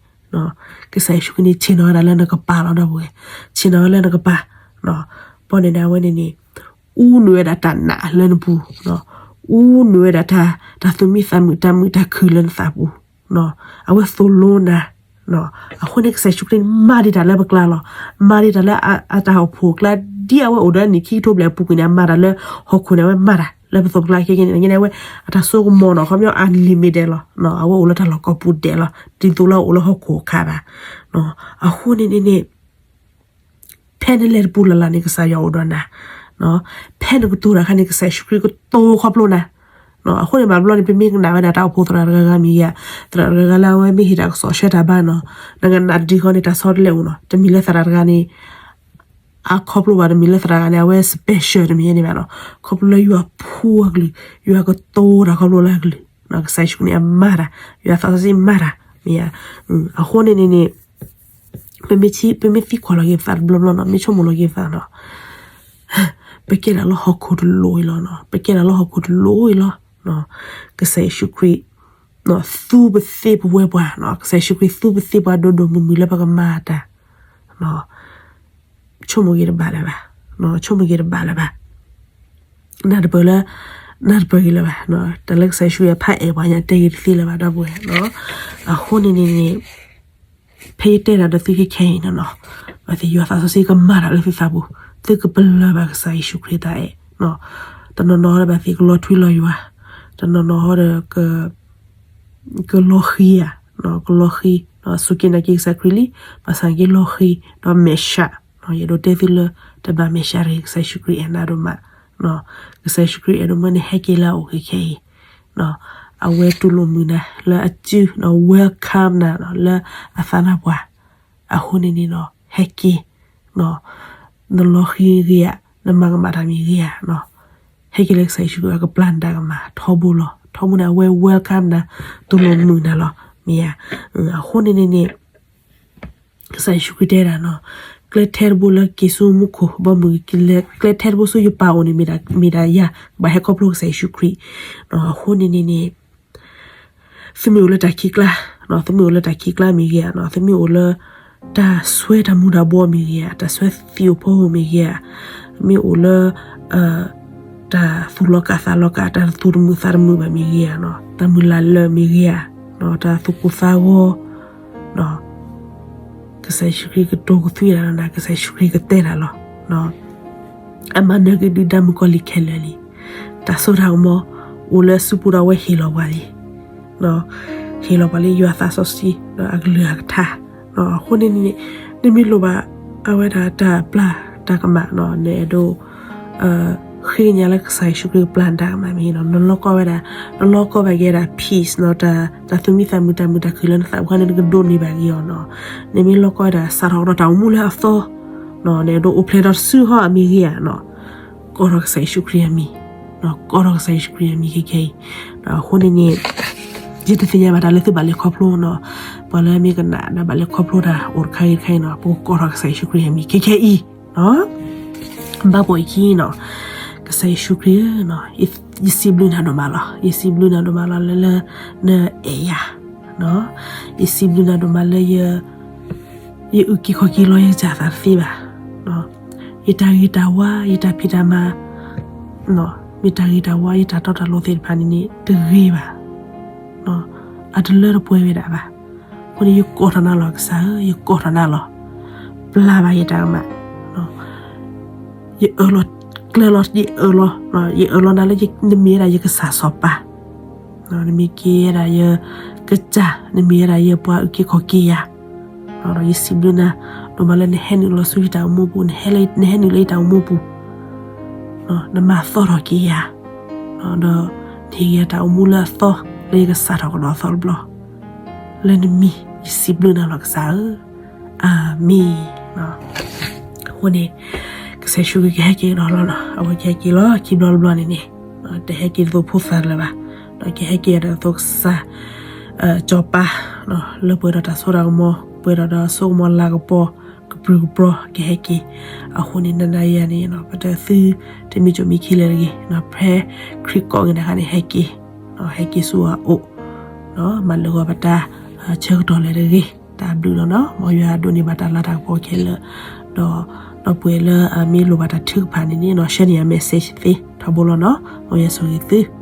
ကစၢ်ယ့ၣ်ၡူးခရံာ်န့ၣ် ဆ့ၣ်နီၤဝဲဒၣ်လၢနကပၤလီၤ ဒီပုၢ်ဝဲၢ်, ဆ့ၣ်နီၤဝဲလၢနကပၤ. ဘီန့ၣ်န့ၣ် အဝဲန့ၣ်န့ၣ် အူနုာ်ဝဲဒၣ်တၢ်နာ်လၢနပူၤ, အူနုာ်ဝဲဒၣ်တၢ် တၢ်သူၣ်မံသးမုာ် တၢ်မုာ်တၢ်ခုၣ်လၢနသးပူၤ, အဝဲသိၣ်လိနၤ. အဃိန့ၣ် ကစၢ်ယ့ၣ်ၡူးခရံာ်န့ၣ် မၤဒံးတၢ်လၢပကျါလီၤ. မၤဒံးတၢ်လၢအတၢ်အိၣ်ဖှိၣ်အကျါ, ဒ်အဝဲအိၣ်ဒီးအနံၣ်ခံကထိဘျဲၣ်အပူၤကွံာ်န့ၣ် အမၤတၢ်လၢဟီၣ်ခိၣ်န့ၣ် အဝဲမၤတၢ်လၢပသိးပကျါခဲကနံၣ်န့ၣ် အဝဲအတၢ်စိကမီၤနီၤ ခီပညီ unlimited လီၤ. အဝဲအိၣ်လၢတၢ်လီၢ်ကိးပူၤဒဲးလီၤ, ဒ်သိးလၢအအိၣ်လၢဟီၣ်ခိၣ်အခါဘၣ်. အဃိန့ၣ်န့ၣ်န့ၣ် ဖဲနလဲၤတပူၤလၢ်လၢ်န့ၣ် ကစၢ်ယွၤအိၣ်ဒီးနၤ, ဖဲနကတိၤတၢ်အခါန့ၣ် ကစၢ်ယ့ၣ်ၡူးခရံာ်ကတိၤခီဖျိနၤ. အဃိန့ၣ် ဘၣ်ဘျီန့ၣ် ပမ့ၢ်ကနၣ်ဝဲဒၣ်တၢ်အိၣ်ဖှိၣ်သရၣ်တဂၤဂၤမ့ၢ်ဂ့ၤဧါ, သရၣ်တဂၤဂၤလၢအဝဲမ့ၢ်ဟ့ၣ်တၢ်ကစီၣ်ဆှၢတၢ်ဘါနီၤ, နကနၣ်တဒ်ဃီန့ၣ် တၢ်ဆီတလဲအိၣ်နီၤ, တမ့ၢ်လၢသရၣ်တဂၤန့ၣ် အခီဖျိဘၣ်, တမ့ၢ်လၢသရၣ်တဂၤန့ၣ် အဝဲ special တမ့ၢ်န့ၣ်ဘၣ်နီၤ, ခီဖျိလၢယွၤဖိအကလုၢ်, ယွၤကတိၤတၢ်ခီဖျိလၢအကလုၢ်, ကစၢ်ယ့ၣ်ၡူးခရံာ်န့ၣ် အမၤတၢ်, ယွၤသးစီဆှံမၤတၢ်, မ့ၢ်ဧါ. အဃိန့ၣ်န့ၣ်န့ၣ် ပမ့ၢ်သံကွၢ်လီၤက့ၤပသးတဘျီဘျီနီၤ, မ့ၢ်ဆိကမိၣ်လီၤက့ၤပသးနီၤ, ပကဲဒၣ်လၢဟီၣ်ခိၣ်တလိၤအံၤလီၤ, ပကဲဒၣ်လၢဟီၣ်ခိၣ်တလိၤအံၤလီၤ. ကစၢ်ယ့ၣ်ၡူးခရံာ် သူပသ့ပဝဲပှၤ, ကစၢ်ယ့ၣ်ၡူးခရံာ်သူပသ့ပှၤဒိၣ်ဒိၣ်မုၢ်မုၢ်လၢပကမၤတၢ်, ဆိကမိၣ်ဂ့ၤတဘၣ်လၢၤဘၣ်, ဆိကမိၣ်ဂ့ၤတဘၣ်လၢၤဘၣ်. နၢ်တပၢၢ်လၢ, နၢ်တပၢၢ်ဂ့ၤလၢၤဘၣ်, တၢ်လၢကစၢ်ယ့ၣ်ၡူးခရံာ်အဖးအဲၣ်ပှၤညါတဲဂ့ၤတသ့လၢၤဘၣ် ဒီပုၢ်ဝဲၢ်. အဃိန့ၣ်န့ၣ်န့ၣ် ဖဲယတဲတၢ်ဒီးသုခဲခဲအံၤနီၤ, ဘၣ်သ့ၣ်ယွၤသးစီဆှံကမၤတၢ်လၢသုသးပူၤ, သုကပလၢၢ်ဘၣ်ကစၢ်ယ့ၣ်ၡူးခရံာ်တၢ်အဲၣ်, တနီၤနီၤဒီးဘၣ်သ့ၣ်ကလီၤထွံလီၤယွၤ, တနီၤနီၤဟီဒီး ကလီၤဃံၤဧါ, ကလီၤဃံၤ, စူၢ်က့ၤနာ်က့ၤကစၢ်ခရံာ်လံ, ဘၣ်ဆၣ်က့ၤလီၤဃံၤဒီးမဲာ်ဆှး, ယအဲၣ်ဒိးတဲသုလၢ တဘၣ်မဲာ်ဆှးတဂ့ၤ, ကစၢ်ယ့ၣ်ၡူးခရံာ်အဲၣ်နၤဒိၣ်မး, ကစၢ်ယ့ၣ်ၡူးခရံာ်အဲၣ်ဒိၣ်မးန့ၣ် ဟဲက့ၤလၢအအိၣ်ခဲခဲအံၤ, အဝဲတူၢ်လိာ်မုာ်နၤလၢအစု, welcome နၤလၢအသးနါပှၢ်, အဃိန့ၣ်န့ၣ်နီၤ ဟဲက့ၤ နလီၤဃံၤဂ့ၤဧါ, နမၤကမၣ်တၢ်မ့ၢ်ဂ့ၤဧါ, ဟဲက့ၤလၢကစၢ်ယ့ၣ်ၡူးခရံာ်အကပျၢ်နတၢ်ကမၣ်ထီဘိလီၤ. ထီဘိန့ၣ် အဝဲ welcome နၤ, တူၢ်လိာ်မုာ်နၤလီၤ, မ့ၢ်ဧါ. အဃိန့ၣ်န့ၣ်န့ၣ် ကစၢ်ယ့ၣ်ၡူးခရံာ်တဲဒၣ်နီၤ, ကျဲထဲတဘိလၢက့ၤဆူမူခိၣ်ဘီမုၢ်, ကျဲထဲတဘိဆူယပၢ်အိၣ်န့ၣ် မ့ၢ်ဒၣ်ယၤ, ကဘၣ်ဟဲခီဖျိကစၢ်ယ့ၣ်ၡူးခရံာ်. အဃိန့ၣ်န့ၣ်န့ၣ် သုမ့ၢ်အိၣ်လၢတၢ်ခံးကျါ, သုမ့ၢ်အိၣ်လၢတၢ်ခံးကျါမ့ၢ်ဂ့ၤဧါ, သုမ့ၢ်အိၣ်လၢ တၢ်ဆှၢတၢ်မူၤတၢ်ဘှီမ့ၢ်ဂ့ၤဧါ, တၢ်ဆှၢသံအိၣ်ဖီမ့ၢ်ဂ့ၤဧါ, မ့ၢ်အိၣ်လၢ တၢ်သူၣ်လီၤကၢ်သးလီၤကၢ်, တၢ်သူၣ်တမုာ်သးတမုာ်ဘၣ်မ့ၢ်ဂ့ၤဧါ, တၢ်မုၢ်လၢ်လၢမ့ၢ်ဂ့ၤဧါ, တၢ်သူၣ်ကိၢ်သးဂီၤ, ကစၢ်ယ့ၣ်ၡူးခရံာ်ကတိၤကသွံတၢ်ဒီးနၤ, ကစၢ်ယ့ၣ်ၡူးခရံာ်ကတဲတၢ်လီၤ. အမၤနၢၤက့ၤဒုၣ်ဒါမုၣ်ကီၤလံၢ်ခဲလၢာ်လံ. တၢ်စိတၢ်ကမီၤအိၣ်လၢအစုပူၤဒီးအဝဲဟ့ၣ်လီၤပှၤလံ. ဟ့ၣ်လီၤပှၤလၢယွၤသးစီဆှံဒီးအကလုၢ်အကထါ. အဃိန့ၣ်န့ၣ် နမ့ၢ်လိၣ်ဘၣ်အဝဲဒၣ်တၢ်ပျၢ်တၢ်ကမၣ်, နအဲၣ်ဒိး ဃ့ကညးလၢကစၢ်ယ့ၣ်ၡူးခရံာ်ကပျၢ်နတၢ်ကမၣ်မ့ၢ်ဂ့ၤ, နလီၢ်ကီဝဲဒၣ်, နလီၢ်ကီဘၣ်က့ၤဝဲဒၣ် peace နီၤ, တၢ်သူၣ်မံသးမုာ် တၢ်မုာ်တၢ်ခုၣ်လၢနသးပူၤခါန့ၣ် နကဒိးန့ၢ်ဘၣ်က့ၤအီၤနီၤ. နမ့ၢ်လီၢ်ကီဝဲဒၣ် စးထီၣ်ဒီးတၢ်အိၣ်မူလၢအသီ, နအဲၣ်ဒိးအိၣ်ဖျဲၣ်ဒီးတစုဟီၣ်အမ့ၢ်ဂ့ၤဧါနီၤ, ကိးထီၣ်ကစၢ်ယ့ၣ်ၡူးခရံာ်အမံၤ, ကိးထီၣ်ကစၢ်ယ့ၣ်ၡူးခရံာ်အမံၤခဲခဲအံၤ. အဃိန့ၣ်န့ၣ် ယတသ့ၣ်ညါဘၣ်တၢ်လၢသုဘၣ်လဲၤခီဖျိနီၤ, ပှၤလၢမ့ၢ်ကနၣ်ဒီးဘၣ်လဲၤခီဖျိတၢ်အိၣ်တခါဂ့ၤတခါအံၤနီၤ, ပကကိးထီၣ်ကစၢ်ယ့ၣ်ၡူးခရံာ်အမံၤခဲခဲအံၤ. ဘၣ်ဘီအံၤခံနီၤ, ကစၢ်ယ့ၣ်ၡူးခရံာ်ဧၢ, ယစံးဘျုးနၤဒိၣ်မးလီၤ, ယစံးဘျုးနၤဒိၣ်မးလီၤ လၢ လၢ နအဲၣ်ယၤ, ယစံးဘျုးနၤဒိၣ်မးလၢ ယအုၣ်က့ၤခီၣ်က့ၤလီၤ ယစၢ်သးတသ့ဘၣ်, ယတၢ်ဂ့ၤတၢ်ဝါ ယတၢ်ဖံးတၢ်မၤ မ့ၢ်တၢ်ဂ့ၤတၢ်ဝါ ယတၢ်တီတၢ်လိၤသ့ၣ်တဖၣ်န့ၣ်န့ၣ် တဂ့ၤဘၣ်, အတလၢတပှဲၤဝဲဒၣ်ဘၣ်. အဃိန့ၣ် ယကိးထီၣ်နၤလီၤ ကစၢ်ဧၢ, ယကိးထီၣ်နၤလီၤ. ပျၢ်ဘၣ်ယတၢ်ကမၣ်, ယအၢၣ်လီၤကျၢၤလီၤ, ယအၢၣ်လီၤ, ယအၢၣ်လီၤနၤလၢ နမ့ၢ်ဝဲဒၣ်ယကစၢ်စီၤပၤ, နမ့ၢ်ကဲဝဲဒၣ်ယကစၢ်, နမ့ၢ်ဝဲဒၣ်ယပှၤအုၣ်က့ၤခီၣ်က့ၤယၤ, ဒီးယစံးဘျုးနၤဒိၣ်မးလၢနဟဲနုာ်လီၤဆူယတၢ်အိၣ်မူပူၤ, နဟဲလၢ, နဟဲနုာ်လၢယတၢ်အိၣ်မူပူၤ, နမၤသီထီၣ်က့ၤယၤ, ဒီးနဟ့ၣ်က့ၤယၤတၢ်အိၣ်မူလၢအသီ, လၢယကစးထီၣ်ကဒီးအသီတဘျီ, လၢနမံၤ ယစံးဘျုးနၤလီၤ ကစၢ်ဧၢ, အၤမ့ၣ်. အဃိန့ၣ် ကစၢ်ယ့ၣ်ၡူးခရံာ်ကဟဲက့ၤကဒီးလီၤနီၤ, အဝဲကဟဲက့ၤလီၤခံဘျီတဘျီန့ၣ်န့ၣ်, တဟဲက့ၤဒ်သိးဖိသၣ်လၢၤဘၣ်, ဒီးကဟဲက့ၤဒ်သိးကစၢ် စီၤပၤ, လၢပှဲၤဒီးတၢ်စိတၢ်ကမီၤ, ပှဲၤဒီးတၢ်စိကမီၤလၤကပီၤ, ကပြုၢ်ကပြီၤ ကဟဲက့ၤ. အဃိန့ၣ် နၤနၤယၤန့ၣ် ပတသု တမံၤစိၤမံၤခံလၢၤတဂ့ၤ, ဖဲခရံာ်ကိးက့ၤနၤအခါန့ၣ် ဟဲက့ၤ, ဟဲက့ၤဆူအအိၣ်, မၤလၢာ်ဂီၤပတၢ်ဆၢကတီၢ်လၢၤတဂ့ၤ, တၢ်ဘျုးလီၤနီၤ. မ်ယွၤဒိးန့ၢ်ဘၣ်တၢ်လၤတၢ်ကပီၤခဲလၢာ်, ဒီး ဒီပုၢ်ဝဲၢ်လၢအမ့ၢ်လိၣ်ဘၣ်တၢ်ထုကဖၣ်န့ၣ်န့ၣ် share န့ၢ်ယၤ message သ့ထီဘိလီၤနီၤ. မ်ယွၤဆိၣ်ဂ့ၤသု